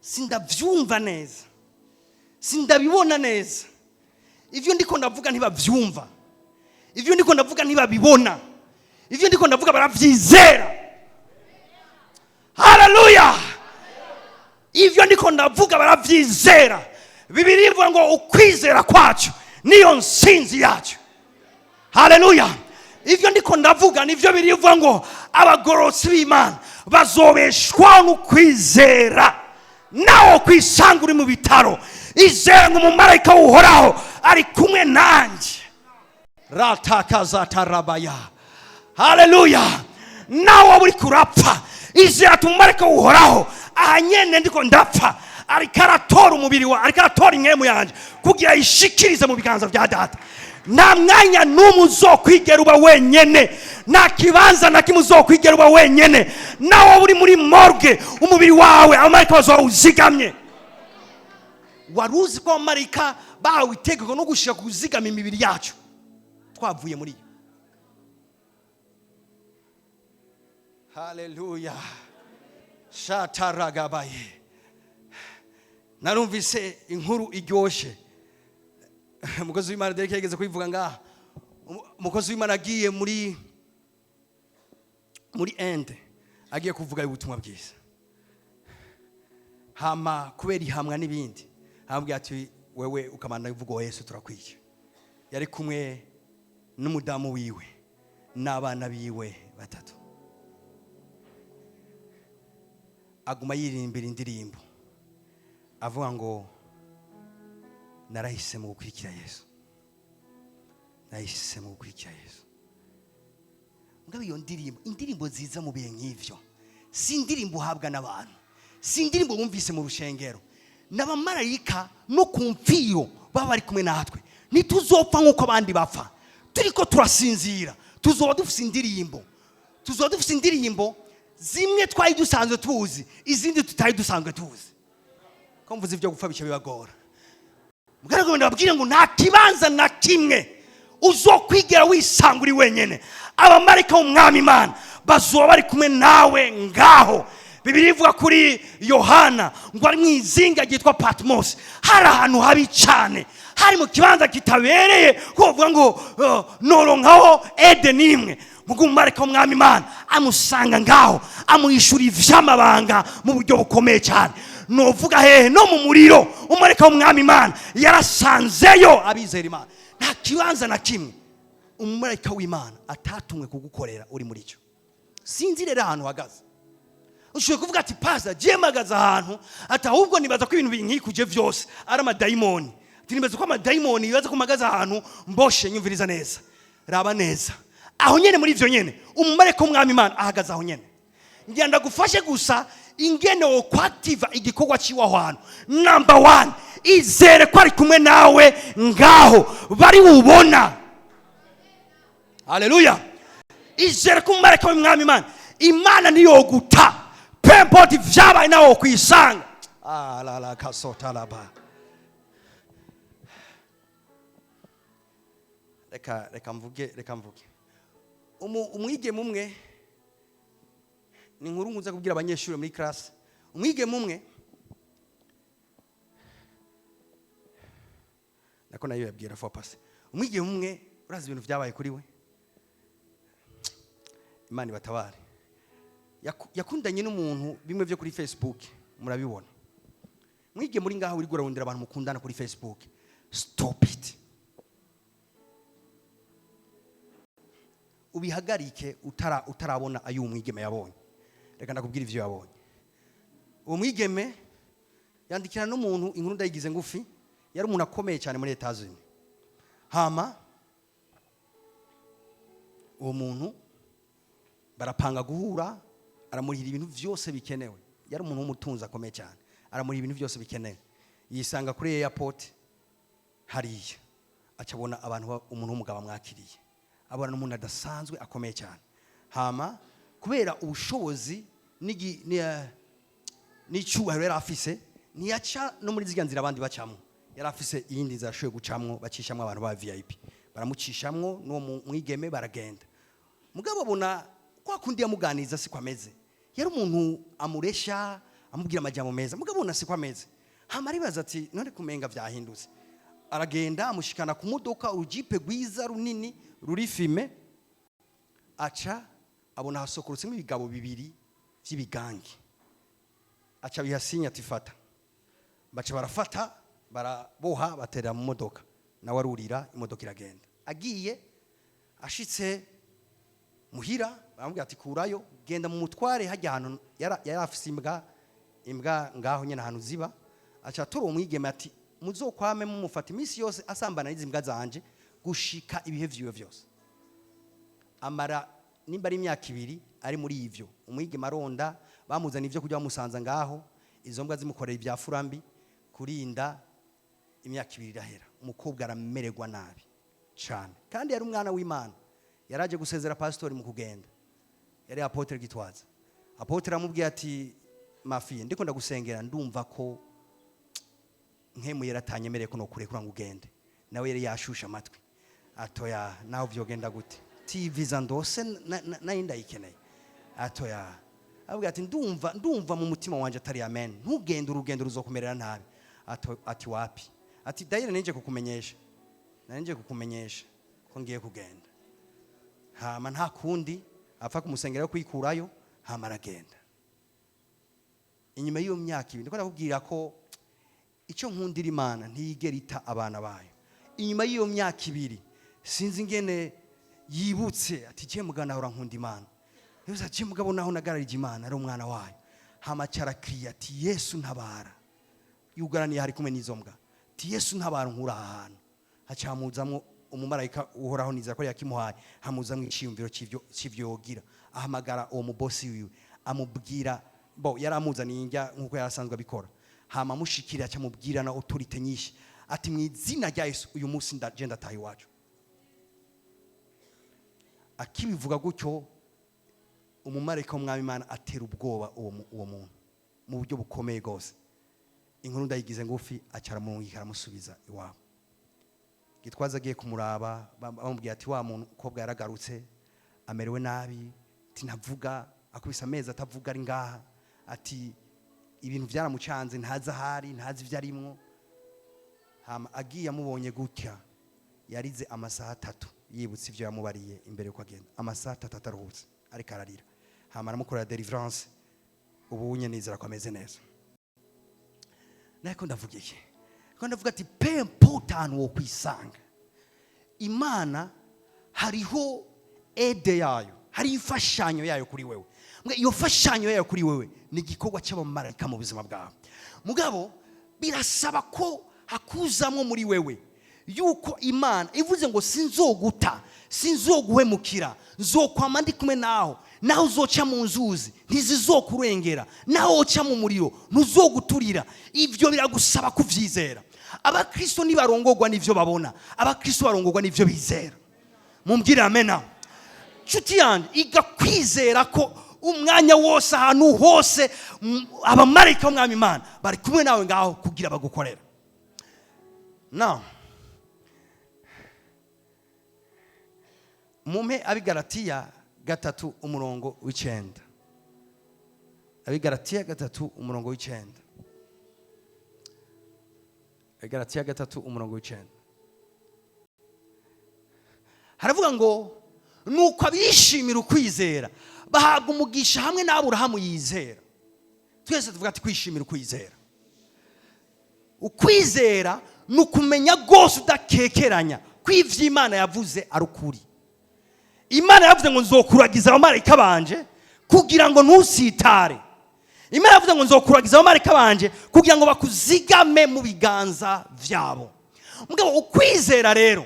sindavyumva neza, sindabibona neza. Ivyo ndiko ndavuga ntibavyumva, ivyo ndiko ndavuga ntibabibona, ivyo ndiko ndavuga baravyizera." Haleluya! Ivyo ndiko ndavuga baravyizera. Bibiliya ivuga ngo ukwizera kwacu niyo nsinzi yacu. Haleluya! Ivyo ndiko ndavuga nivyo birivuga ngo abagororotsi b'Imana bazobeshwaho n'ukwizera. Nawe kwisanga uri mu bitaro, izere ngo umumarayika w'Uhoraho ari kumwe nanjye. Ratakazatarabaya. Haleluya! Nawe waba uriko urapfa, izere ati umumarayika w'Uhoraho aha nyene ndiko ndapfa ariko aratora umubiri wa, ariko aratora impwemu yanjye kugira yishikirize mu biganza bya Data. Nta mwanya n'umwe uzokwigera uba wenyene, nta kibanza na kimwe uzokwigera uba wenyene. Nawe waba uri muri morgue, umubiri wawe abamarayika bazawuzigamye. Wari uzi ko abamarayika bahawe itegeko no gushika kuzigama imibiri yacu twavuye muri yo? Haleluya! Shataragabaye. Narumvise inkuru iryoshe, umukozi w'Imana Derek yageze kubivuga ngaha. Umukozi w'Imana agiye muri Inde, agiye kuvuga ubutumwa bwiza, hama kubera ihamwa n'ibindi arambwira ati: "Wewe ukamana uvuga wa Yesu turakwica." Yari kumwe n'umudamu wiwe n'abana biwe batatu. Aguma yiririmbira indirimbo avuga ngo: "Narahisemo gukurikira Yesu, nahisemo gukurikira Yesu." Mugabo iyo ndirimbo, indirimbo nziza mu bihe nk'ivyo si indirimbo uhabwa n'abantu, si indirimbo wumvise mu rushengero. N'abamarayika no ku mfiyo baba bari kumwe natwe. Ntituzopfa nk'uko abandi bapfa turiko turasinzira. Tuzoba dufise indirimbo, tuzoba dufise indirimbo zimwe twari dusanzwe tuzi, izindi tutari dusanzwe tuzi. Ko mvuze ibyo gupfa bica bibagora. Mugaragu, ndababwire ngo nta kibanza na kimwe uzokwigera wisanga uri wenyene. Abamarayika b'Umwami Imana bazoba bari kumwe nawe ngaho. Bibiliya ivuga kuri Yohana ngo ari mu izinga ryitwa Patmos. Hari ahantu habi cyane, hari mu kibanza kitabereye ko bavuga ngo noronkaho Eden imwe. Mugu umumarayika w'Umwami Imana amusanga ngaho, amuhishura ivy'amabanga mu buryo bukomeye cyane. Novuga hehe? No mu muriro umumarayika w'Umwami Imana yarasanzeyo abizera Imana. Nta kibanza na kimwe umumarayika w'Imana atatumwe kugukorera uri muri cyo. Sinzi rero ahantu uhagaze. Ushobora kuvuga ati: "Pastor, jewe mpagaze ahantu ati ahubwo nibaza ko ibintu binkikuje byose ari amadayimoni." Ati: "Nibaza ko amadayimoni, nibaza ko mpagaze ahantu mboshe." Nyumviriza neza, raba neza. Aho nyene, muri ivyo nyene, umumarayika w'Umwami Imana ahagaze aho nyene. Ngira ndagufashe gusa ingene wo kwativa igikorwa ciwe aho hantu. Number one, izere ko ari kumwe nawe ngaho bari wubona. Haleluya! Izere ko umumarayika w'Umwami Imana, Imana niyoguta, peu importe ivyabaye nawe wokwisanga. Ah, la la kasotalaba. Reka mvuge umwigeme umwe. Ni inkuru nkunze kubwira abanyeshuri muri classe. Umwigeme umwe Ko nayo yabwira fois passée, umwigeme umwe, urazi ibintu byabaye kuri we, Imana ibatabare. Yakundanye n'umuntu bimwe byo kuri Facebook, murabibona. Mwige muri ngaho uri gurarondera abantu mukundana kuri Facebook, stop it, ubihagarike utarabona ayo umwigeme yabonye. Reka ndakubwira ivyo yabonye. Uwo mwigeme yandikira n'umuntu, inkuru ndayigize ngufi, yari umuntu akomeye cyane muri Etats-Unis. Hama uwo muntu barapanga guhura, aramurihira ibintu byose bikenewe. Yari umuntu w'umutunzi akomeye cyane, aramurihira ibintu byose bikenewe. Yisanga kuri airport hariya, acabona abantu umuntu w'umugabo amwakiriye, abona n'umuntu adasanzwe akomeye cyane. Hama kubera ubushobozi n'icyubahiro yari afise, ntiyaca no muri ziriya nzira abandi bacamo. Yari afise iyindi nzira ashoboye gucamwo, bacishamwo abantu ba VIP, baramucishamwo n'uwo mwigeme baragenda. Mugabo abona kwa kundi yamuganiriza siko ameze. Yari umuntu amuresha, amubwira amajambo meza, mugabo abona siko ameze. Hama aribaza ati: "None kumenga vyahindutse?" Aragenda amushikana ku modoka, urujipe rwiza runini ruri fumé. Aca abona hasokorotsemwo ibigabo bibiri vy'ibigangi, aca bihasinya ati: "Fata." Baca barafata, baraboha, baterera mu modoka, nawe arurira imodoka iragenda. Agiye, ashitse muhira, baramubwira ati: "Kurayo, genda mu mutware hajya ahantu." Yari afise imbwa ngaho nyene ahantu ziba. Aca atora uwo mwigeme ati: "Muzokwame mumufata iminsi yose asambana n'izi mbwa zanje gushika ibihe vyiwe vyose." Amara nimba ari imyaka 2 ari muri ivyo. Umwigeme aronda, bamuzana ivyo kurya, bamusanza ngaho, izo mbwa zimukorera ibya furambi. Kurinda imyaka 2 irahera, umukobwa aramererwa nabi cyane. Kandi yari umwana w'Imana, yaraje gusezera pasitori. Mu kugenda, yari apôtre Gitwaza. Apôtre aramubwiye ati: "Ma fille, ndiko ndagusengera, ndumva ko nkemu yaratanyemereye ko nokurekura ngo ugende." Nawe yari yashushe amatwi, atoya nawe vyogenda gute? Ti visa ndose nayo ndayikeneye. Atoya avuga ati: Ndumva mu mutima wanje atari amen, ntugende, urugendo ruzokumerera nabi." Ati: "Wapi." Ati: "Dayire ninje kukumenyesha, nanje kukumenyesha ko ngiye kugenda." Hama nta kundi, apfa kumusengera yo kwikurayo, hama aragenda. Inyuma y'iyo myaka 2, ndiko ndakubwira ko icyo nkundira Imana, ntiyigera ita abana bayo. Inyuma y'iyo myaka 2, sinzi ingene yibutse ati: "Je mugabo nahora nkunda Imana." Yavuze ati: "Je mugabo naho nagararije Imana, ari umwana wayo." Hama acarakiriye ati: "Yesu ntabara." Yugaraniye hari kumwe n'izo mbwa, ati: "Yesu ntabara, nkura aha hantu." Hacamuzamwo umumarayika uhoraho, nizera ko yakimuhaye, hamuzamwo iciyumviro c'ivyo yogira. Ahamagara uwo mubosi wiwe, amubwira bo yari amuzaniye indya nk'uko yari asanzwe abikora. Hama amushikira, acamubwira na autorité nyinshi ati: "Mu izina rya Yesu, uyu munsi ndaje ndataha iwacu." Akibivuga gutyo, umumarayika w'Umwami Imana atera ubwoba uwo muntu mu buryo bukomeye rwose. Inkuru ndayigize ngufi, acara aramurungika, aramusubiza iwabo. Gitwaza agiye kumuraba, bamubwiye ati: "Wa muntu ukobwa yaragarutse, amerewe nabi." Ati: "Ntavuga, akubise amezi atavuga ari ngaha." Ati: "Ibintu byaramucanze, ntazi ahari, ntazi ibyo arimwo." Hama agiye amubonye gutya, yarize amasaha 3, yibutse ibyo yamubariye imbere yuko agenda. Amasaha 3 ataruhutse, ariko ararira. Hama aramukorera deliverance, ubu unye nizera ko ameze neza. Nako ndavuga iki? Ko ndavuga ati: peu importe ahantu wo kwisanga, Imana hariho aide yayo, hari imfashanyo yayo kuri wewe. Mbwa iyo mfashanyo yayo kuri wewe ni igikorwa cy'abamarayika mu buzima bwawe. Mugabo birasaba ko hakuzamwo muri wewe yuko Imana ivuze ngo: "Sinzoguta, sinzoguhemukira, nzokwama ndi kumwe naho. Naho uzoca mu nzuzi ntizizokurengera, naho woca mu muriro ntuzoguturira." Ibyo biragusaba kuvyizera. Abakristo ntibarongorwa n'ivyo babona, abakristo barongorwa n'ivyo bizera. Mumbwire amena. Nshuti yanjye, iga kwizera ko umwanya wose, ahantu hose, abamarayika b'Umwami Imana bari kumwe nawe ngaho kugira bagukorera. Now, mumpe Abigaratiya 3 umurongo w'9. Abigaratiya 3 umurongo w'9. Abigaratiya 3 umurongo w'9. Haravuga ngo nuko abishimira ukwizera bahabwa umugisha hamwe n'Aburahamu yizera. Twese tuvuga ati kwishimira ukwizera. Ukwizera ni ukumenya rwose udakekeranya ko ivyo Imana yavuze ari ukuri. Imana yavuze ngo nzokuragiza abamarayika banje kugira ngo ntusitare. Imana yavuze ngo nzokuragiza abamarayika banje kugira ngo bakuzigame mu biganza vyabo. Mugabo ukwizera rero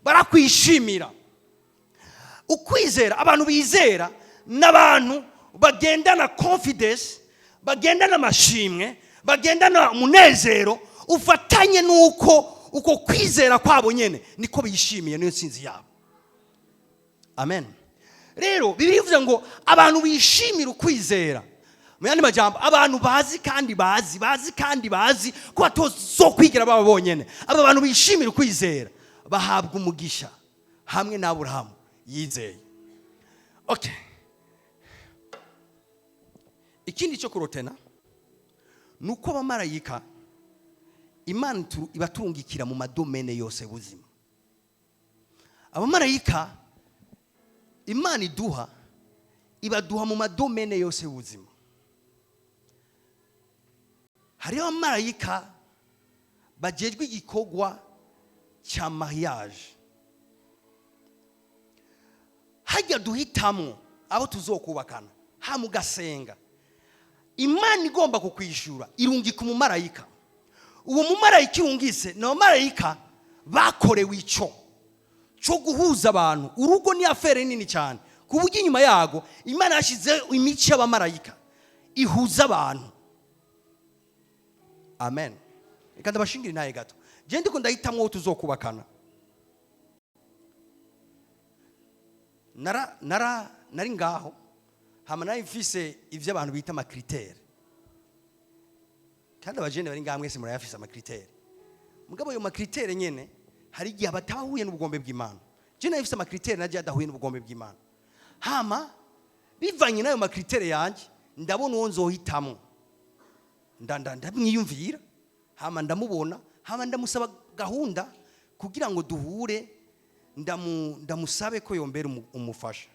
barakwishimira. Ukwizera, abantu bizera n'abantu bagendana confidence, bagendana amashimwe, bagendana umunezero ufatanye n'uko uko kwizera kwabo nyene niko bishimiye, niyo nsinzi yabo. Amen. Rero Bibiliya ivuze ngo abantu bishimira ukwizera, mu yandi majambo abantu bazi kandi bazi, bazi kandi bazi ko batazokwigira baba bonyene. Aba bantu bishimira ukwizera bahabwa umugisha hamwe n'Aburahamu yizeye. Okay. Ikindi cyo kurotena ni uko abamarayika Imana ibatungikira mu ma domaines yose y'ubuzima. Abamarayika Imana iduha, ibaduha mu ma domaines yose y'ubuzima. Hariho abamarayika bajejwe igikorwa cya mariage. Hajya duhitamwo abo tuzokubakana, hama ugasenga, Imana igomba kukwishura irungika umumarayika. Uwo mumarayika irungise ni abamarayika bakorewe ico cyo guhuza abantu. Urugo ni affaire nini cyane, ku buryo inyuma yago Imana yashyize imico y'abamarayika ihuza abantu. Amen. Reka ndabashingira intaye gato. Je ndiko ndahitamwo uwo tuzokubakana, nara nara nari ngaho, hama nari mfise ivyo abantu bita ama critères, kandi abajene bari ngaha mwese murayafise ama critères. Mugabo ayo ma critères nyene hari igihe batahuye n'ubugombe bw'Imana. Je nari mfise ama critères naje adahuye n'ubugombe bw'Imana. Hama bivanye n'ayo ma critères yanje, ndabona uwo nzohitamwo, ndamwiyumvira, hama ndamubona, hama ndamusaba gahunda kugira ngo duhure, ndamusabe ko yombera umufasha.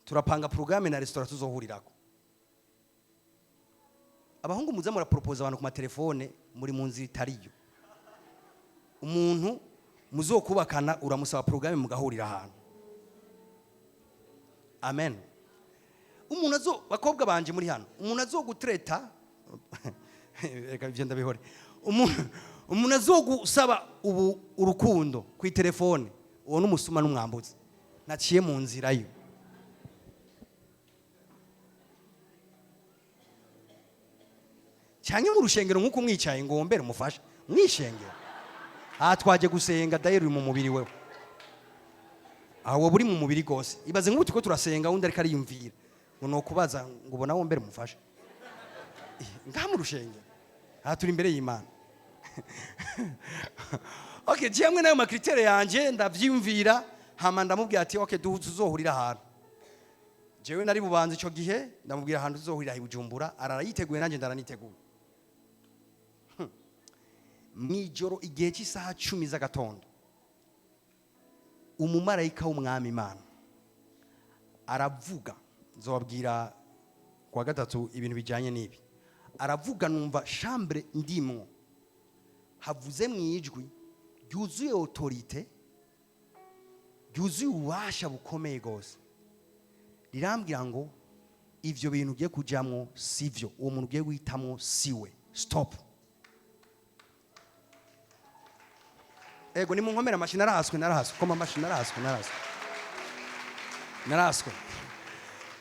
Turapanga programme na restaurant tuzohurirako. Abahungu muza muraporopoza abantu ku matelefone, muri mu nzira itariyo. Umuntu muzokubakana uramusaba programme mugahurira ahantu. Amen. Umuntu azo, bakobwa banje muri hano, umuntu azogutreta, reka ibyo ndabihore. Umuntu azogusaba ubu urukundo ku telefone, uwo n'umusuma n'umwambuzi, naciye mu nzira yo. Cyangwa mu rushengero nk'uko umwicaye ngo wombere umufashe mwishengero. Aha twaje gusenga, dayeri uri mu mubiri wewe, aho wowe uri mu mubiri rwose. Ibaze nk'ubu turiko turasenga, wundi ariko ariyumvira ngo nokubaza ngo ubona wombere umufashe ngaha mu rushengero. Aha turi imbere y'Imana. Okay, jewe nayo ma critères yanje ndavyiyumvira, hama ndamubwira ati okay, tuzohurira ahantu. Jewe nari bubanza ico gihe, ndamubwira ahantu tuzohurira i Bujumbura, ararayiteguye nanjye ndaraniteguye. Mw'ijoro igihe cy'isaha 10 z'agatondo, umumarayika w'Umwami Imana aravuga. Nzobabwira kuwa gatatu ibintu bijyanye n'ibi. Aravuga, numva chambre ndimwo havuze mu ijwi ryuzuye autorité, ryuzuye ububasha bukomeye rwose, rirambwira ngo ivyo bintu ugiye kujamwo sivyo, uwo muntu ugiye guhitamwo siwe, stop. Ego nimunkomere amashi, narahaswe, narahaswe, koma amashi, narahaswe, narahaswe, narahaswe.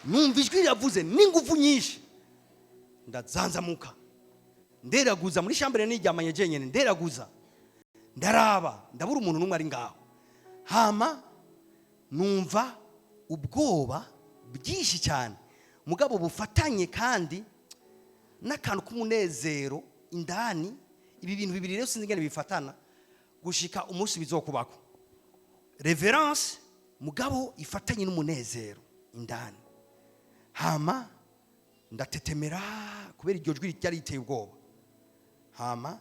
Numva ijwi riravuze n'ingufu nyinshi, ndazanzamuka, nderaguza muri chambre niryamanye jenyene, nderaguza, ndaraba, ndabura umuntu n'umwe ari ngaho. Hama numva ubwoba bwinshi cyane, mugabo bufatanye kandi n'akantu k'umunezero indani. Ibi bintu bibiri rero sinzi ingene bifatana gushika umunsi bizokubako. Reverence mugabo ifatanye n'umunezero indani. Hama ndatetemera kubera iryo jwi ryari riteye ubwoba. Hama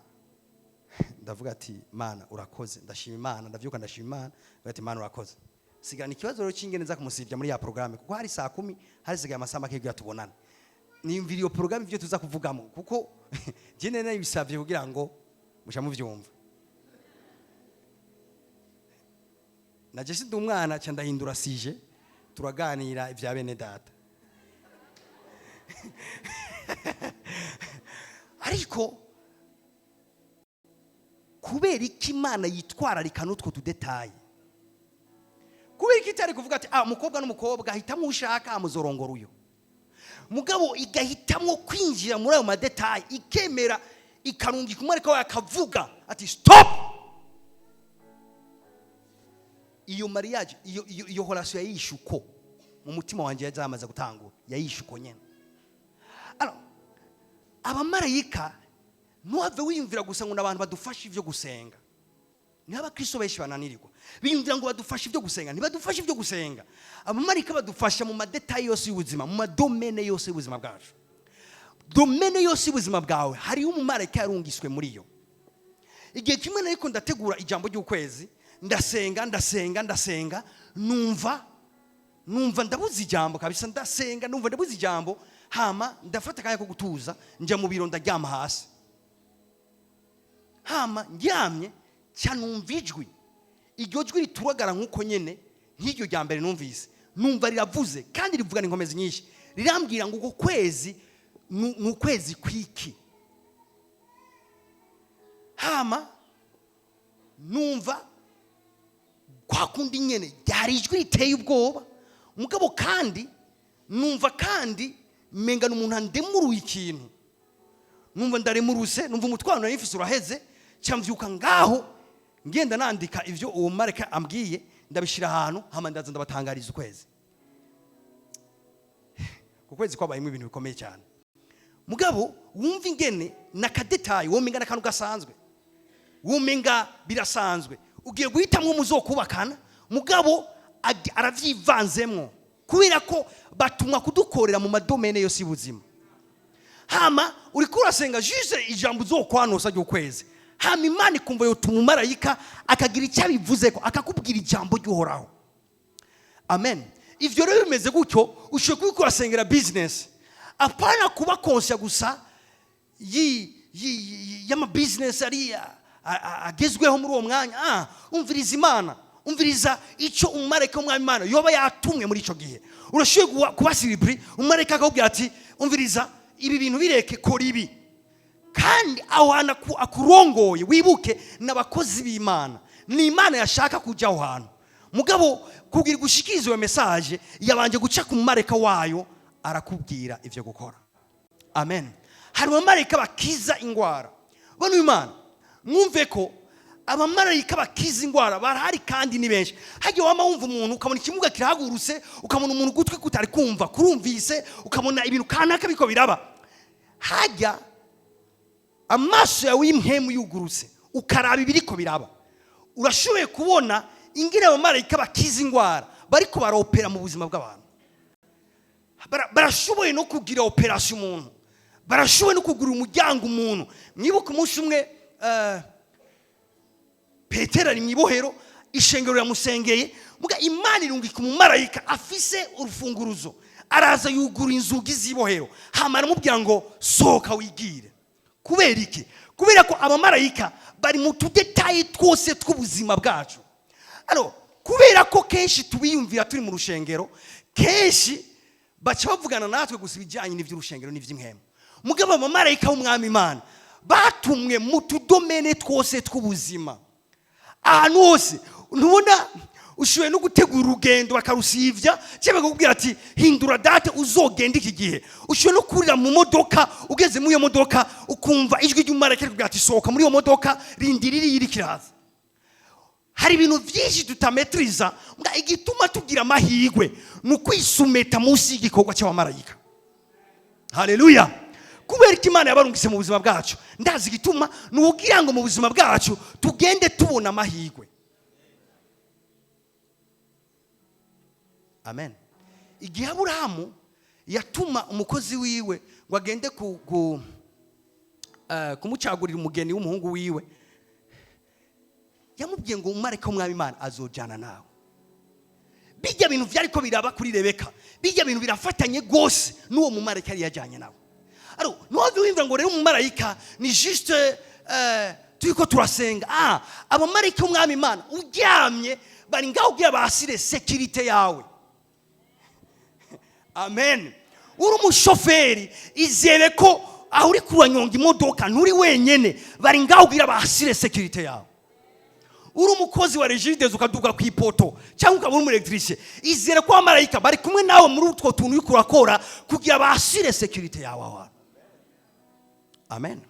Ndavuga ati: "Mana, urakoze." Ndashima Imana, ndavyuka, ndashima Imana, ndavuga ati: "Mana, urakoze." Sigana ikibazo rero c'ingene nza kumusivya muri ya programme, kuko hari saa 10, hari sigaye amasaha make kugira tubonane. Niyumvira iyo programme, ivyo tuza kuvugamo, kuko je nari nabisavye kugira ngo muca muvyumva. Naje sindi umwana, ca ndahindura sujet, turaganira ivya bene data. Ariko kubera iki Imana yitwararika n'utwo tudétails? Kubera iki itari kuvuga ati: "Ah, umukobwa n'umukobwa, hitamo ushaka, amuzorongora uyo"? Mugabo igahitamwo kwinjira muri ayo madétails, ikemera ikarungika umwereka wayo akavuga ati: "Stop." Iyo mariage, iyo relation yayishe uko mu mutima wanjye yazamaze gutangura, yayishe uko nyene. Alors, abamarayika, ntuhave wiyumvira gusa ngo ni abantu badufasha ivyo gusenga. Niho abakristo benshi bananirirwa, biyumvira ngo badufashe ibyo gusenga. Ntibadufashe ibyo gusenga. Abamarayika badufasha mu madétails yose y'ubuzima, mu madomaines yose y'ubuzima bwacu. Domaine yose y'ubuzima bwawe hariho umumarayika yarungiswe muri yo. Igihe kimwe nariko ndategura ijambo ry'ukwezi, ndasenga, ndasenga, ndasenga, numva ndabuze ijambo kabisa. Ndasenga, numva ndabuze ijambo. Hama ndafata akanya ko gutuza, njya mu biro, ndaryama hasi. Hama ndyamye cya numva ijwi. Iryo jwi rituragara nk'uko nyene nk'iryo rya mbere numvise. Numva riravuze kandi rivugana inkomezi nyinshi, rirambwira ngo uko kwezi ni ukwezi kwiki. Hama numva kwa kundi nyene ryari ijwi riteye ubwoba, mugabo kandi numva kandi menga ni umuntu andemuruye ikintu. Numva ndaremuruse, numva umutwaro nari mfise uraheze. Ca mvyuka ngaho, ngenda nandika ivyo uwo mareka ambwiye, ndabishira ahantu. Hama ndaza ndabatangariza ukwezi. Ku kwezi kwabayemo ibintu bikomeye cyane. Mugabo wumva ingene nakadétail, womenga n'akantu gasanzwe, womenga birasanzwe, ugiye guhitamwo muzokubakana, mugabo aravyivanzemwo, kubera ko batumwa kudukorera mu madomaines yose y'ubuzima. Hama uriko urasenga juste ijambo uzokwanusa ry'ukwezi, hama Imana ikumva yotuma umumarayika akagira icyo abivuzeko, akakubwira ijambo ry'Uhoraho. Amen. Ivyo rero bimeze gutyo. Ushobora kuba uriko urasengera business, apana kuba conscient gusa y'amabusiness ari agezweho muri uwo mwanya. Umviriza Imana, umviriza icyo umumarayika w'Umwami Imana yoba yatumwe muri icyo gihe. Urashoboye kuba surpris, umumarayika akakubwira ati: "Umviriza, ibi bintu bireke, kora ibi." Kandi aho hantu akurongoye, wibuke n'abakozi b'Imana, ni Imana yashaka kujya aho hantu, mugabo kugira gushikiriza iyo message yabanje guca ku mumarayika wayo, arakubwira ivyo gukora. Amen. Hari abamarayika bakiza ingwara. Bano Imana, mwumve ko abamarayika bakiza ingwara barahari kandi ni benshi. Hagiye wama wumva umuntu, ukabona ikimuga kirahagurutse, ukabona umuntu ugutwi kutari kumva kurumvise, ukabona ibintu kanaka biko biraba hajya, amaso yawe y'impemu yugurutse, ukaraba ibiriko biraba, urashoboye kubona ingene abamarayika bakiza ingwara bariko baropera mu buzima bw'abantu. Barashoboye no kugira opération umuntu, barashoboye no kugura umuryango umuntu. Mwibuke umunsi umwe, Petero ari mu ibohero, ishengero riramusengeye, muga Imana irungika umumarayika afise urufunguruzo, araza yugura inzugi z'ibohero, hama aramubwira ngo: "Sohoka wigire." Kubera iki? Kubera ko abamarayika bari mu tudétails twose tw'ubuzima bwacu. Alors, kubera ko kenshi tubiyumvira turi mu rushengero, kenshi baca bavugana natwe gusa ibijyanye n'iby'urushengero n'iby'impemu. Mugabo abamarayika b'Umwami Imana batumwe mu tudomaines twose tw'ubuzima, ahantu hose. Ntubona ushoboye no gutegura urugendo bakarusivya, cyangwa bakakubwira ati: "Hindura date, uzogenda iki gihe." Ushoboye no kurira mu modoka, ugeze muri iyo modoka ukumva ijwi ry'umumarayika rikubwira ati: "Sohoka muri iyo modoka, rindira iriya iriko iraza." Hari ibintu byinshi tutametriza. Mbwa igituma tugira amahirwe ni ukwisumeta munsi y'igikorwa cy'abamarayika. Haleluya! Kubera ko Imana yabarungitse mu buzima bwacu, ndazi igituma ni ukugira ngo mu buzima bwacu tugende tubona amahirwe. Amen. Igihe Aburahamu yatuma umukozi wiwe ngo agende kumucagurira umugeni w'umuhungu wiwe. Yamubwiye ngo umumarayika w'Umwami Imana azojana nawe. Bijya bintu vyariko biraba kuri Rebeka, bijya bintu birafatanye gose n'uwo mumarayika yari yajyanye nawe. Alors ntiwave wumva ngo rero umumarayika ni juste turiko turasenga. Abamarayika b'Umwami Imana uryamye bari ngaho kugira basire sécurité yawe. Amen. Uri umushoferi, izere ko aho uri kuranyonga imodoka nturi wenyene, bari ngaho kugira basire sécurité yawe. Uri umukozi wa Regideso, ukaduga ku ipoto cyangwa ukaba uri umu électricien, izere ko abamarayika bari kumwe nawe muri utwo tuntu uriko urakora kugira basire sécurité yawe aho hantu. Amen.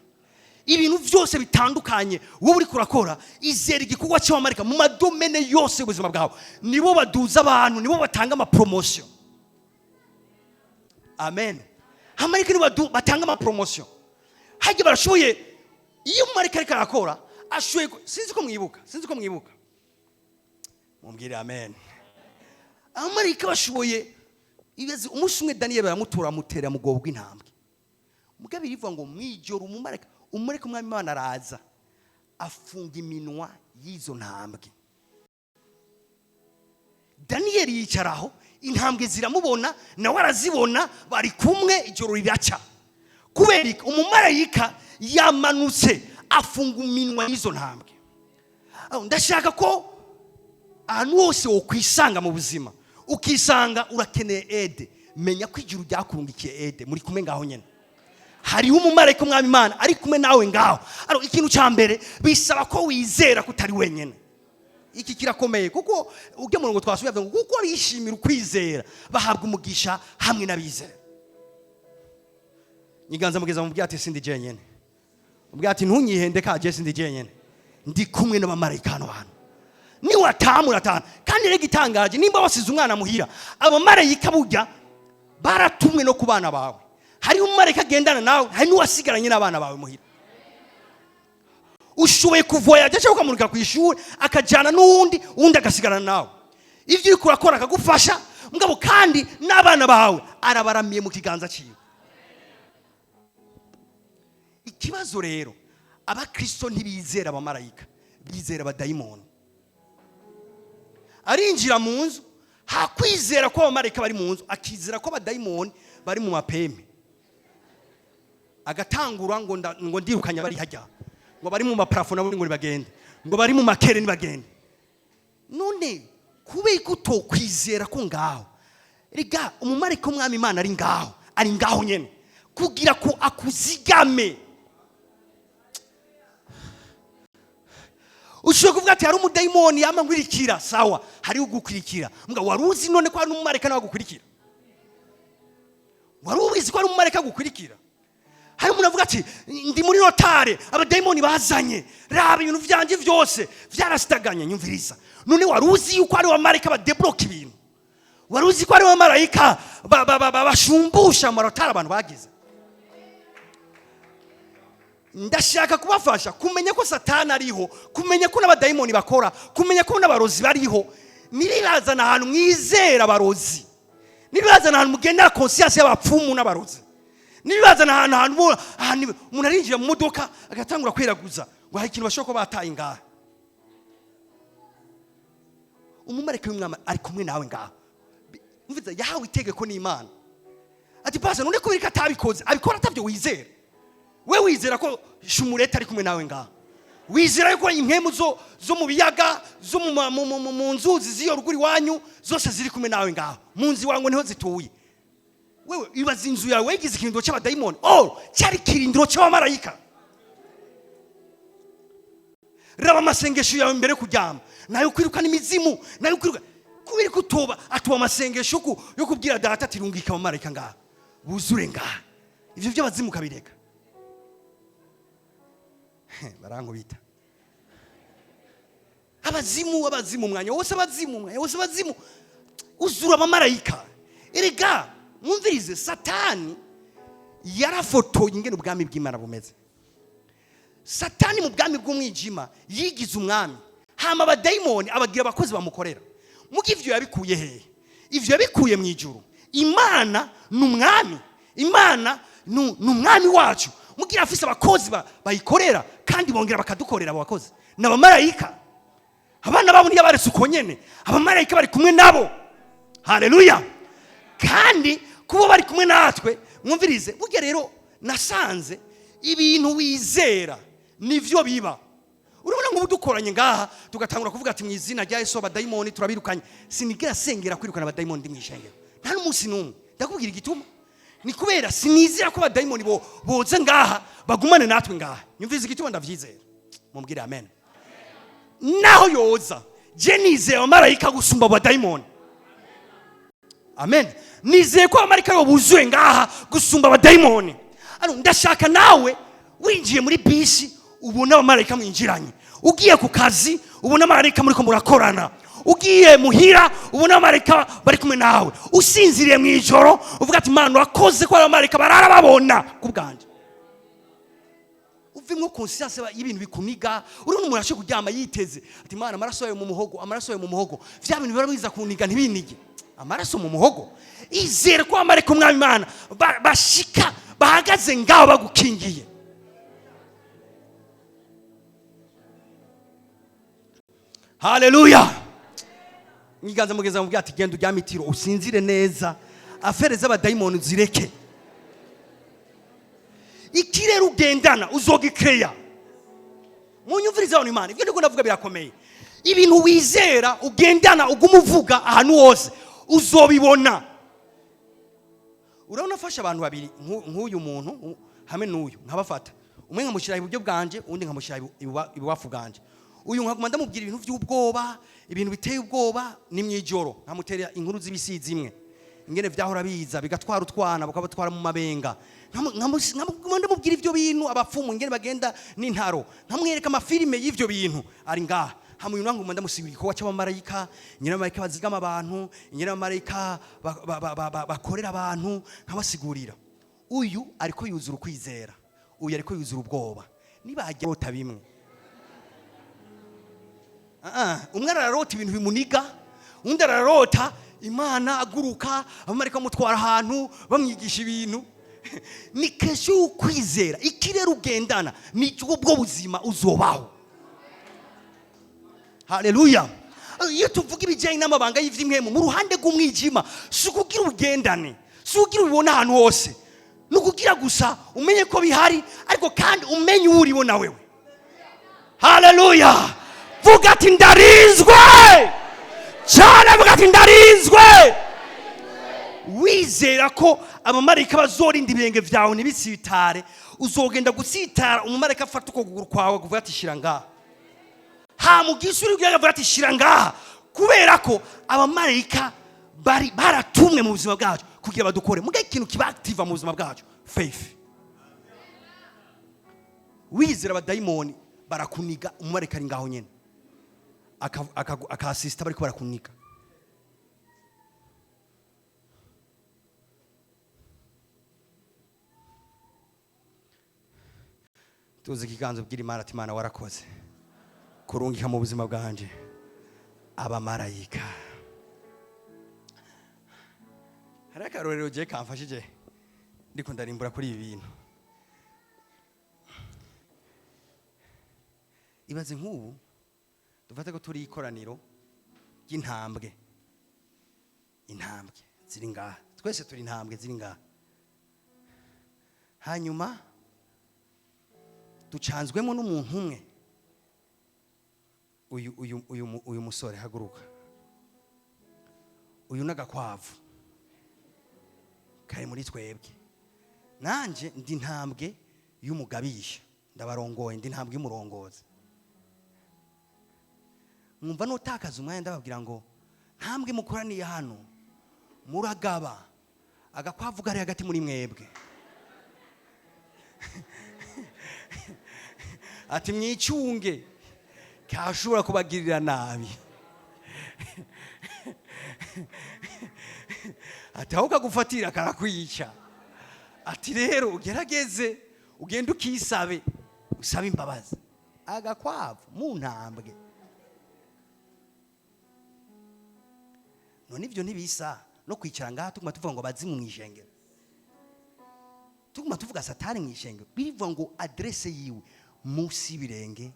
Ibintu byose bitandukanye wowe uri kurakora, izera igikorwa cy'abamarayika mu ma domaines yose y'ubuzima bwawe. Nibo baduza abantu, nibo batanga ama promotions. Amen. Abamarayika nibo batanga ama promotions. Hajya barashoboye, iyo umumarayika ariko arakora ashoboye. Sinzi ko mwibuka, sinzi ko mwibuka, mumbwire amen. Abamarayika bashoboye. Ibibazo, umunsi umwe Daniyeli baramutora, amutera mu bwobo bw'intambwe. Mugabo rivuga ngo mwijoro umumarayika Umwami Imana araza, afunga iminwa y'izo ntambwe. Daniyeli yicaraho, intambwe ziramubona, nawe arazibona, bari kumwe. Ijoro riraca. Kubera iki? Umumarayika yamanutse afunga iminwa y'izo ntambwe. Aho, ndashaka ko ahantu hose wokwisanga mu buzima, ukisanga urakeneye aide, menya ko ijuru ryakurungikiye aide. Muri kumwe ngaho nyine, hariho umumarayika Umwami Imana ari kumwe nawe ngaho. Alors, ikintu cya mbere bisaba ko wizera ko utari wenyine. Iki kirakomeye, kuko ujya murongo twasubiye avuga ngo kuko bishimira ukwizera bahabwa umugisha hamwe n'abizera. Nyiganza mugeza mubwira ati: "Sindi jenyine." Mubwira ati: "Ntunyihende ka je sindi jenyine, ndi kumwe n'abamarayika hano hantu." Niwataha urataha. Kandi rero igitangaje, nimba wasize umwana muhira, abamarayika burya baratumwe no ku bana bawe. Hari umumarayika agendana nawe, hari n'uwasigaranye n'abana bawe muhira. Ushoboye kuvoyaja cyangwa ukamurika ku ishuri, akajyana n'uwundi, uwundi agasigarana nawe. Ibyo uri kurakora akagufasha. Mugabo kandi n'abana bawe arabaramiye mu kiganza cyiwe. Ikibazo rero, abakristo ntibizera abamarayika, bizera abadayimoni. Arinjira mu nzu, hakwizera ko abamarayika bari mu nzu, akizera ko abadayimoni bari mu mapeme. Agatangura ngo ngo ndirukanya bari hajya, ngo bari mu ma plafonds nabo ngo nibagende, ngo bari mu makere nibagende. None kubera ko utokwizera ko ngaho riga umumarayika w'Umwami Imana ari ngaho, ari ngaho nyene kugira ko akuzigame. Ushobora kuvuga ati: "Hari umudayimoni yama nkurikira." Sawa, hari ugukurikira. Mbwa wari uzi none ko hari n'umumarayika nawe agukurikira? Wari ubizi ko hari umumarayika agukurikira? Hari umuntu avuga ati: "Ndi muri retard, abadayimoni bazanye, raba ibintu byanjye byose byarasitaganye." Nyumviriza, none wari uzi yuko hari abamarayika badebloka ibintu? Wari uzi ko hari abamarayika bashumbusha ama retards abantu bagize? Ndashaka kubafasha kumenya ko Satani ariho, kumenya ko n'abadayimoni bakora, kumenya ko n'abarozi bariho. Ntibibazana ahantu mwizera abarozi, ntibibazana ahantu mugendera conscience y'abapfumu n'abarozi, ntibibazana ahantu umuntu arinjira mu modoka agatangura kweraguza ngo hari ikintu bashobora kuba bataye ngaha. Umumarayika w'Umwami ari kumwe nawe ngaho. Umviza, yahawe itegeko n'Imana. Ati: "Pasa none kubera ko atabikoze?" Abikora atabyo wizera. We wizera ko shumurete ari kumwe nawe ngaho? Wizera yuko impwemu zo mu biyaga, zo mu nzuzi z'iyo ruguru iwanyu zose ziri kumwe nawe ngaho mu nzu iwawe, ngo niho zituye? Wewe ibaza, inzu yawe wayigize ikirindiro cy'abadayimoni. Oh, cyari ikirindiro cy'abamarayika. Raba amasengesho yawe mbere yo kuryama, nayo kwirukana imizimu, nayo kwiruka. Kubera ko utoba atuba amasengesho yo kubwira Data ati: "Rungika abamarayika ngaha, buzure ngaha." Ivyo by'abazimu ukabireka. Barankubita. Abazimu, abazimu umwanya wose, abazimu umwanya wose, abazimu. Uzura abamarayika. Erega mwumvirize, Satani yarafotoye ingene ubwami bw'Imana bumeze. Satani mu bwami bw'umwijima yigize umwami, hama abadayimoni abagira abakozi bamukorera. Muga ivyo yabikuye hehe? Ivyo yabikuye mu ijuru. Imana ni umwami, Imana ni umwami wacu. Mugira afise abakozi bayikorera kandi bongera bakadukorera. Abo bakozi ni abamarayika. Abana babo ntiyabaretse uko nyene, abamarayika bari kumwe nabo. Haleluya! Kandi kuba bari kumwe natwe, mwumvirize, burya rero nasanze ibintu wizera nivyo biba. Urabona nk'ubu dukoranye ngaha tugatangura kuvuga ati: "Mu izina rya Yesu, abadayimoni turabirukanye." Sinigera sengera kwirukana abadayimoni ndi mu ishengero, nta n'umunsi n'umwe. Ndakubwira igituma: ni kubera sinizera ko abadayimoni bo boza ngaha bagumane natwe ngaha. Nyumvirize igituma ndavyizera, mumbwire amen. Naho yoza, je nizeye abamarayika gusumba abadayimoni. Amen. Nizeye ko abamarayika yo buzuye ngaha gusumba abadayimoni. Ano ndashaka nawe winjiye muri bisi ubona abamarayika mwinjiranye, ugiye ku kazi ubona abamarayika muriko murakorana, ugiye muhira ubona abamarayika bari kumwe nawe, usinziriye mu ijoro uvuga ati: "Mana, urakoze ko abamarayika barara babona ku bwanje." Uvimwo conscience y'ibintu bikuniga. Urabona umuntu ashobora kuryama yiteze ati: "Mana, amaraso yawe mu muhogo, amaraso yawe mu muhogo, vya bintu bihora biza kuniga ntibinige, amaraso mu muhogo." Izere ko abamarayika umwami Imana bashika bahagaze ngaho bagukingiye. Haleluya! Mwiganza mugeza mubwira ati: "Genda uryame itiro, usinzire neza, affaires z'abadayimoni zireke." Ikirere ugendana uzogikeya. Munyumvirize abantu, Imana, ibyo ndiko ndavuga birakomeye. Ibintu wizera ugendana, uguma uvuga ahantu hose, uzobibona. Urabona afasha abantu babiri, nk'uyu muntu hamwe n'uyu, nkabafata umwe nkamushyira iburyo bwanje, uwundi nkamushyira ibubafu bwanje. Uyu nkaguma ndamubwira ibintu by'ubwoba, ibintu biteye ubwoba, ni mu ijoro nkamutera inkuru z'ibisizi imwe, ingene vyahora biza bigatwara utwana, bakabatwara mu mabenga. Nkaguma ndamubwira ivyo bintu, abapfumu ingene bagenda n'intaro, nkamwereka amafilime y'ivyo bintu ari ngaha hamwe. Uyu nkaguma ndamusigura igikorwa cy'abamarayika, ingene abamarayika bazigama abantu, ingene abamarayika bakorera abantu, nkabasigurira. Uyu ariko yuzura ukwizera, uyu ariko yuzura ubwoba. Nibajya rota bimwe, umwe ararota ibintu bimuniga, undi ararota Imana aguruka, abamarayika bamutwara ahantu bamwigisha ibintu. Ni kesho y'ukwizera. Ikirere ugendana ni ubwo buzima uzobaho. Haleluya! Iyo tuvuga ibijyanye n'amabanga y'ivy'impwemu mu ruhande rw'umwijima, si ukugira ubugendane, si ukugira ubibone ahantu hose, ni ukugira gusa umenye ko bihari, ariko kandi umenye uwo uriwo na wewe. Haleluya! Vuga ati: "Ndarinzwe cyane." Vuga ati: "Ndarinzwe." Wizera ko abamarayika bazorinda ibirenge byawe ntibisitare, uzogenda gutsitara, umumarayika afata uko kuguru kwawe kuvuga ati: "Shira ngaha." Hamugisha uri kugira ati: "Shira ngaha," kubera ko abamarayika bari baratumwe mu buzima bwacu kugira badukore. Muga ikintu kiba active mu buzima bwacu, faith. Wizera abadayimoni barakuniga, umumarayika ari ngaho nyene akasisita bariko barakuniga. Tuzi ikiganza, ubwira Imana ati: "Imana, warakoze kurungika mu buzima bwanje abamarayika." Hari akarorero je kamfashije ndiko ndarimbura kuri ibi bintu. Ibaze nk'ubu dufate ko turi ikoraniro ry'intambwe, intambwe ziri ngaha, twese turi intambwe ziri ngaha, hanyuma ducanzwemo n'umuntu umwe, uyu musore. Haguruka. Uyu n'agakwavu kari muri twebwe. Nanje ndi intambwe y'umugabisha, ndabarongoye, ndi intambwe y'umurongozi. Mwumva nutakaza umwanya ndababwira ngo: "Ntambwe mukoraniye hano, muragaba agakwavu kari hagati muri mwebwe." Ati: "Mwicunge, kashobora kubagirira nabi." Ati: "Aho kagufatira karakwica." Ati: "Rero ugerageze ugende ukisabe, usabe imbabazi." Agakwavu mu ntambwe. None ibyo ntibisa no kwicara ngaha tuguma tuvuga ngo abazimu mu ishengero, tuguma tuvuga Satani mu ishengero? Birivuga ngo adresse yiwe munsi y'ibirenge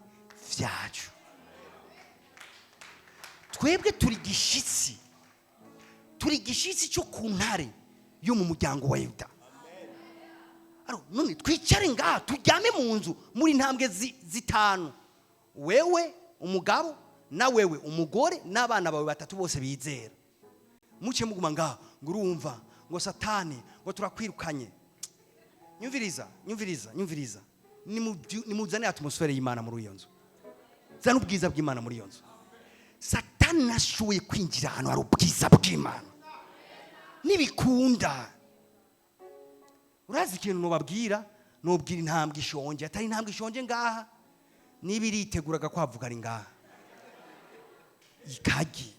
vyacu. Twebwe turi gishitsi, turi igishitsi cyo ku ntare yo mu muryango wa Yuda. Alors, none twicare ngaha, turyame mu nzu muri intambwe zitanu, wewe umugabo na wewe umugore n'abana bawe batatu bose bizera, muce muguma ngaha ngo urumva ngo Satani ngo turakwirukanye. Nyumviriza, nyumviriza, nyumviriza. Nimuzane atmosphère y'Imana muri iyo nzu, zana ubwiza bw'Imana muri iyo nzu. Satani nashoboye kwinjira ahantu hari ubwiza bw'Imana, nibikunda. Urazi ikintu nubabwira? Nubwira intambwe ishonje, atari intambwe ishonje ngaha, niba iriteguraga kwavuga ari ngaha ikagi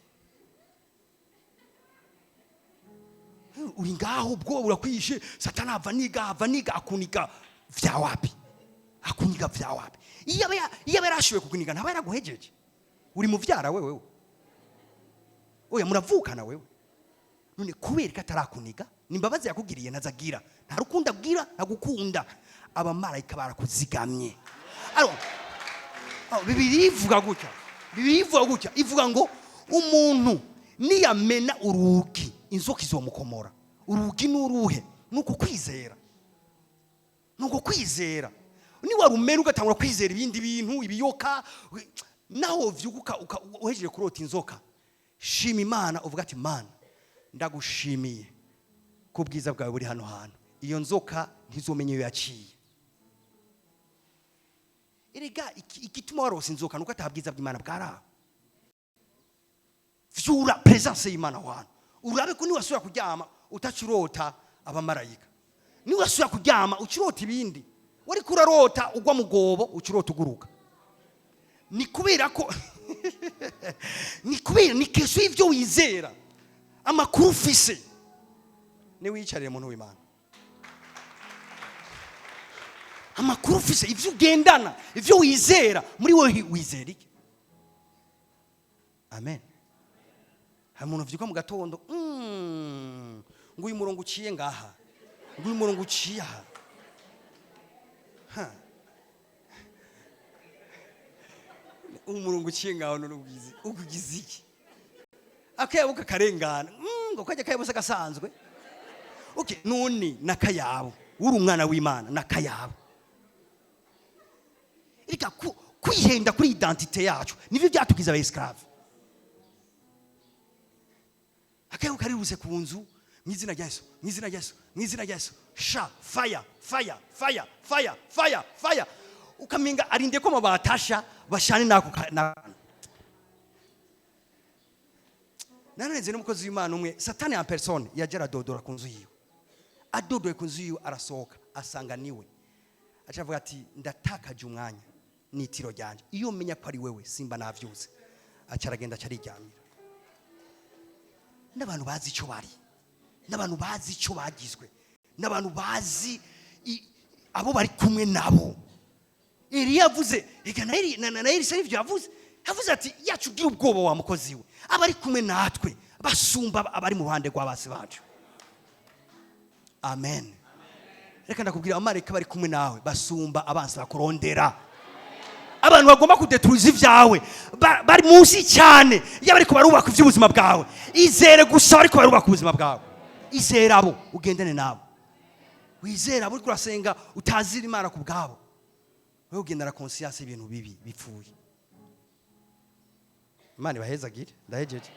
uri ngaho, ubwoba burakwishe. Satani ava niga, ava niga, akuniga vya wapi? Akuniga vya wapi? Iyo aba yarashoboye kukuniga, ntaba yaraguhejeje. Uri muvyara wewe? Oya, muravukana wewe. None kubera ko atarakuniga, ni imbabazi yakugiriye, ntazagira, nta rukundo agira, ntagukunda. Abamarayika barakuzigamye. Alors, Bibiliya ivuga gutya, Bibiliya ivuga gutya, ivuga ngo umuntu niyamena urugi, inzoka izomukomora. Urugi ni uruhe? Ni uku kwizera, ni uku kwizera. Niwarumena ugatangura kwizera ibindi bintu, ibiyoka, naho vyuka uhejeje kurota inzoka, shima Imana, uvuga ati: "Mana, ndagushimiye ko ubwiza bwawe buri hano hantu. Iyo nzoka ntizomenye iyo yaciye." Erega igituma warose inzoka nuko ata bwiza bw'Imana bwaraho. Vyura presence y'Imana aho hantu, urabe ko niwasubira kuryama utacurota abamarayika. Niwasubira kuryama ucurota ibindi, wariko urarota ugwa mu gobo, ucurota uguruka, ni kubera ko ni kubera ni kesho y'ivyo wizera, amakuru ufise. Niwiyicarire, muntu w'Imana, amakuru ufise, ivyo ugendana, ivyo wizera muri wowe, wizera iki? Amen. Hari umuntu uvyuka mu gatondo, ngo uyu murongo uciye ngaha, ngo uyu murongo uciye aha. Ha. Umurongo uciye ngaho none ubwizi ukugize iki? Akayabo kakarengana, ngo kajya kayabo se gasanzwe. Okay, none nakayabo uri umwana w'Imana, nakayabo. Reka kwihenda kuri identité yacu, nivyo byatugize aba esclave. Akayabo kariruse ku nzu, mu izina rya Yesu, mu izina rya Yesu, mu izina rya Yesu, sha fire, fire, fire, fire, fire, fire. Ukamenga arinde ko amabati asha bashane nako Nararenze n'umukozi w'Imana umwe, Satani en personne yaje aradodora ku nzu yiwe. Adodoye ku nzu yiwe, arasohoka, asanga niwe. Aca avuga ati: "Ndatakaje umwanya n'itiro ryanje, iyo menya ko ari wewe simba navyutse." Aca aragenda, aca ariryamira. N'abantu bazi icyo bari, n'abantu bazi icyo bagizwe, n'abantu bazi abo bari kumwe nabo. Eliya yavuze, ega na Eli- na Elisa nivyo yavuze. Yavuze ati: "Yacu ugira ubwoba wa mukozi we, abari kumwe natwe basumba abari mu ruhande rw'abasi bacu." Amen. Reka ndakubwira, abamarayika bari kumwe nawe basumba abansi bakurondera. Abantu bagomba kudetruza ibyawe bari munsi cyane iyo bariko barubaka iby'ubuzima bwawe. Izere gusa, bariko barubaka ubuzima bwawe. Izere abo, ugendane nabo, wizere abo. Uriko urasenga utazira Imana ku bwabo, wowe ugendana conscience y'ibintu bibi bipfuye. Imana ibahezagire. Ndahejeje.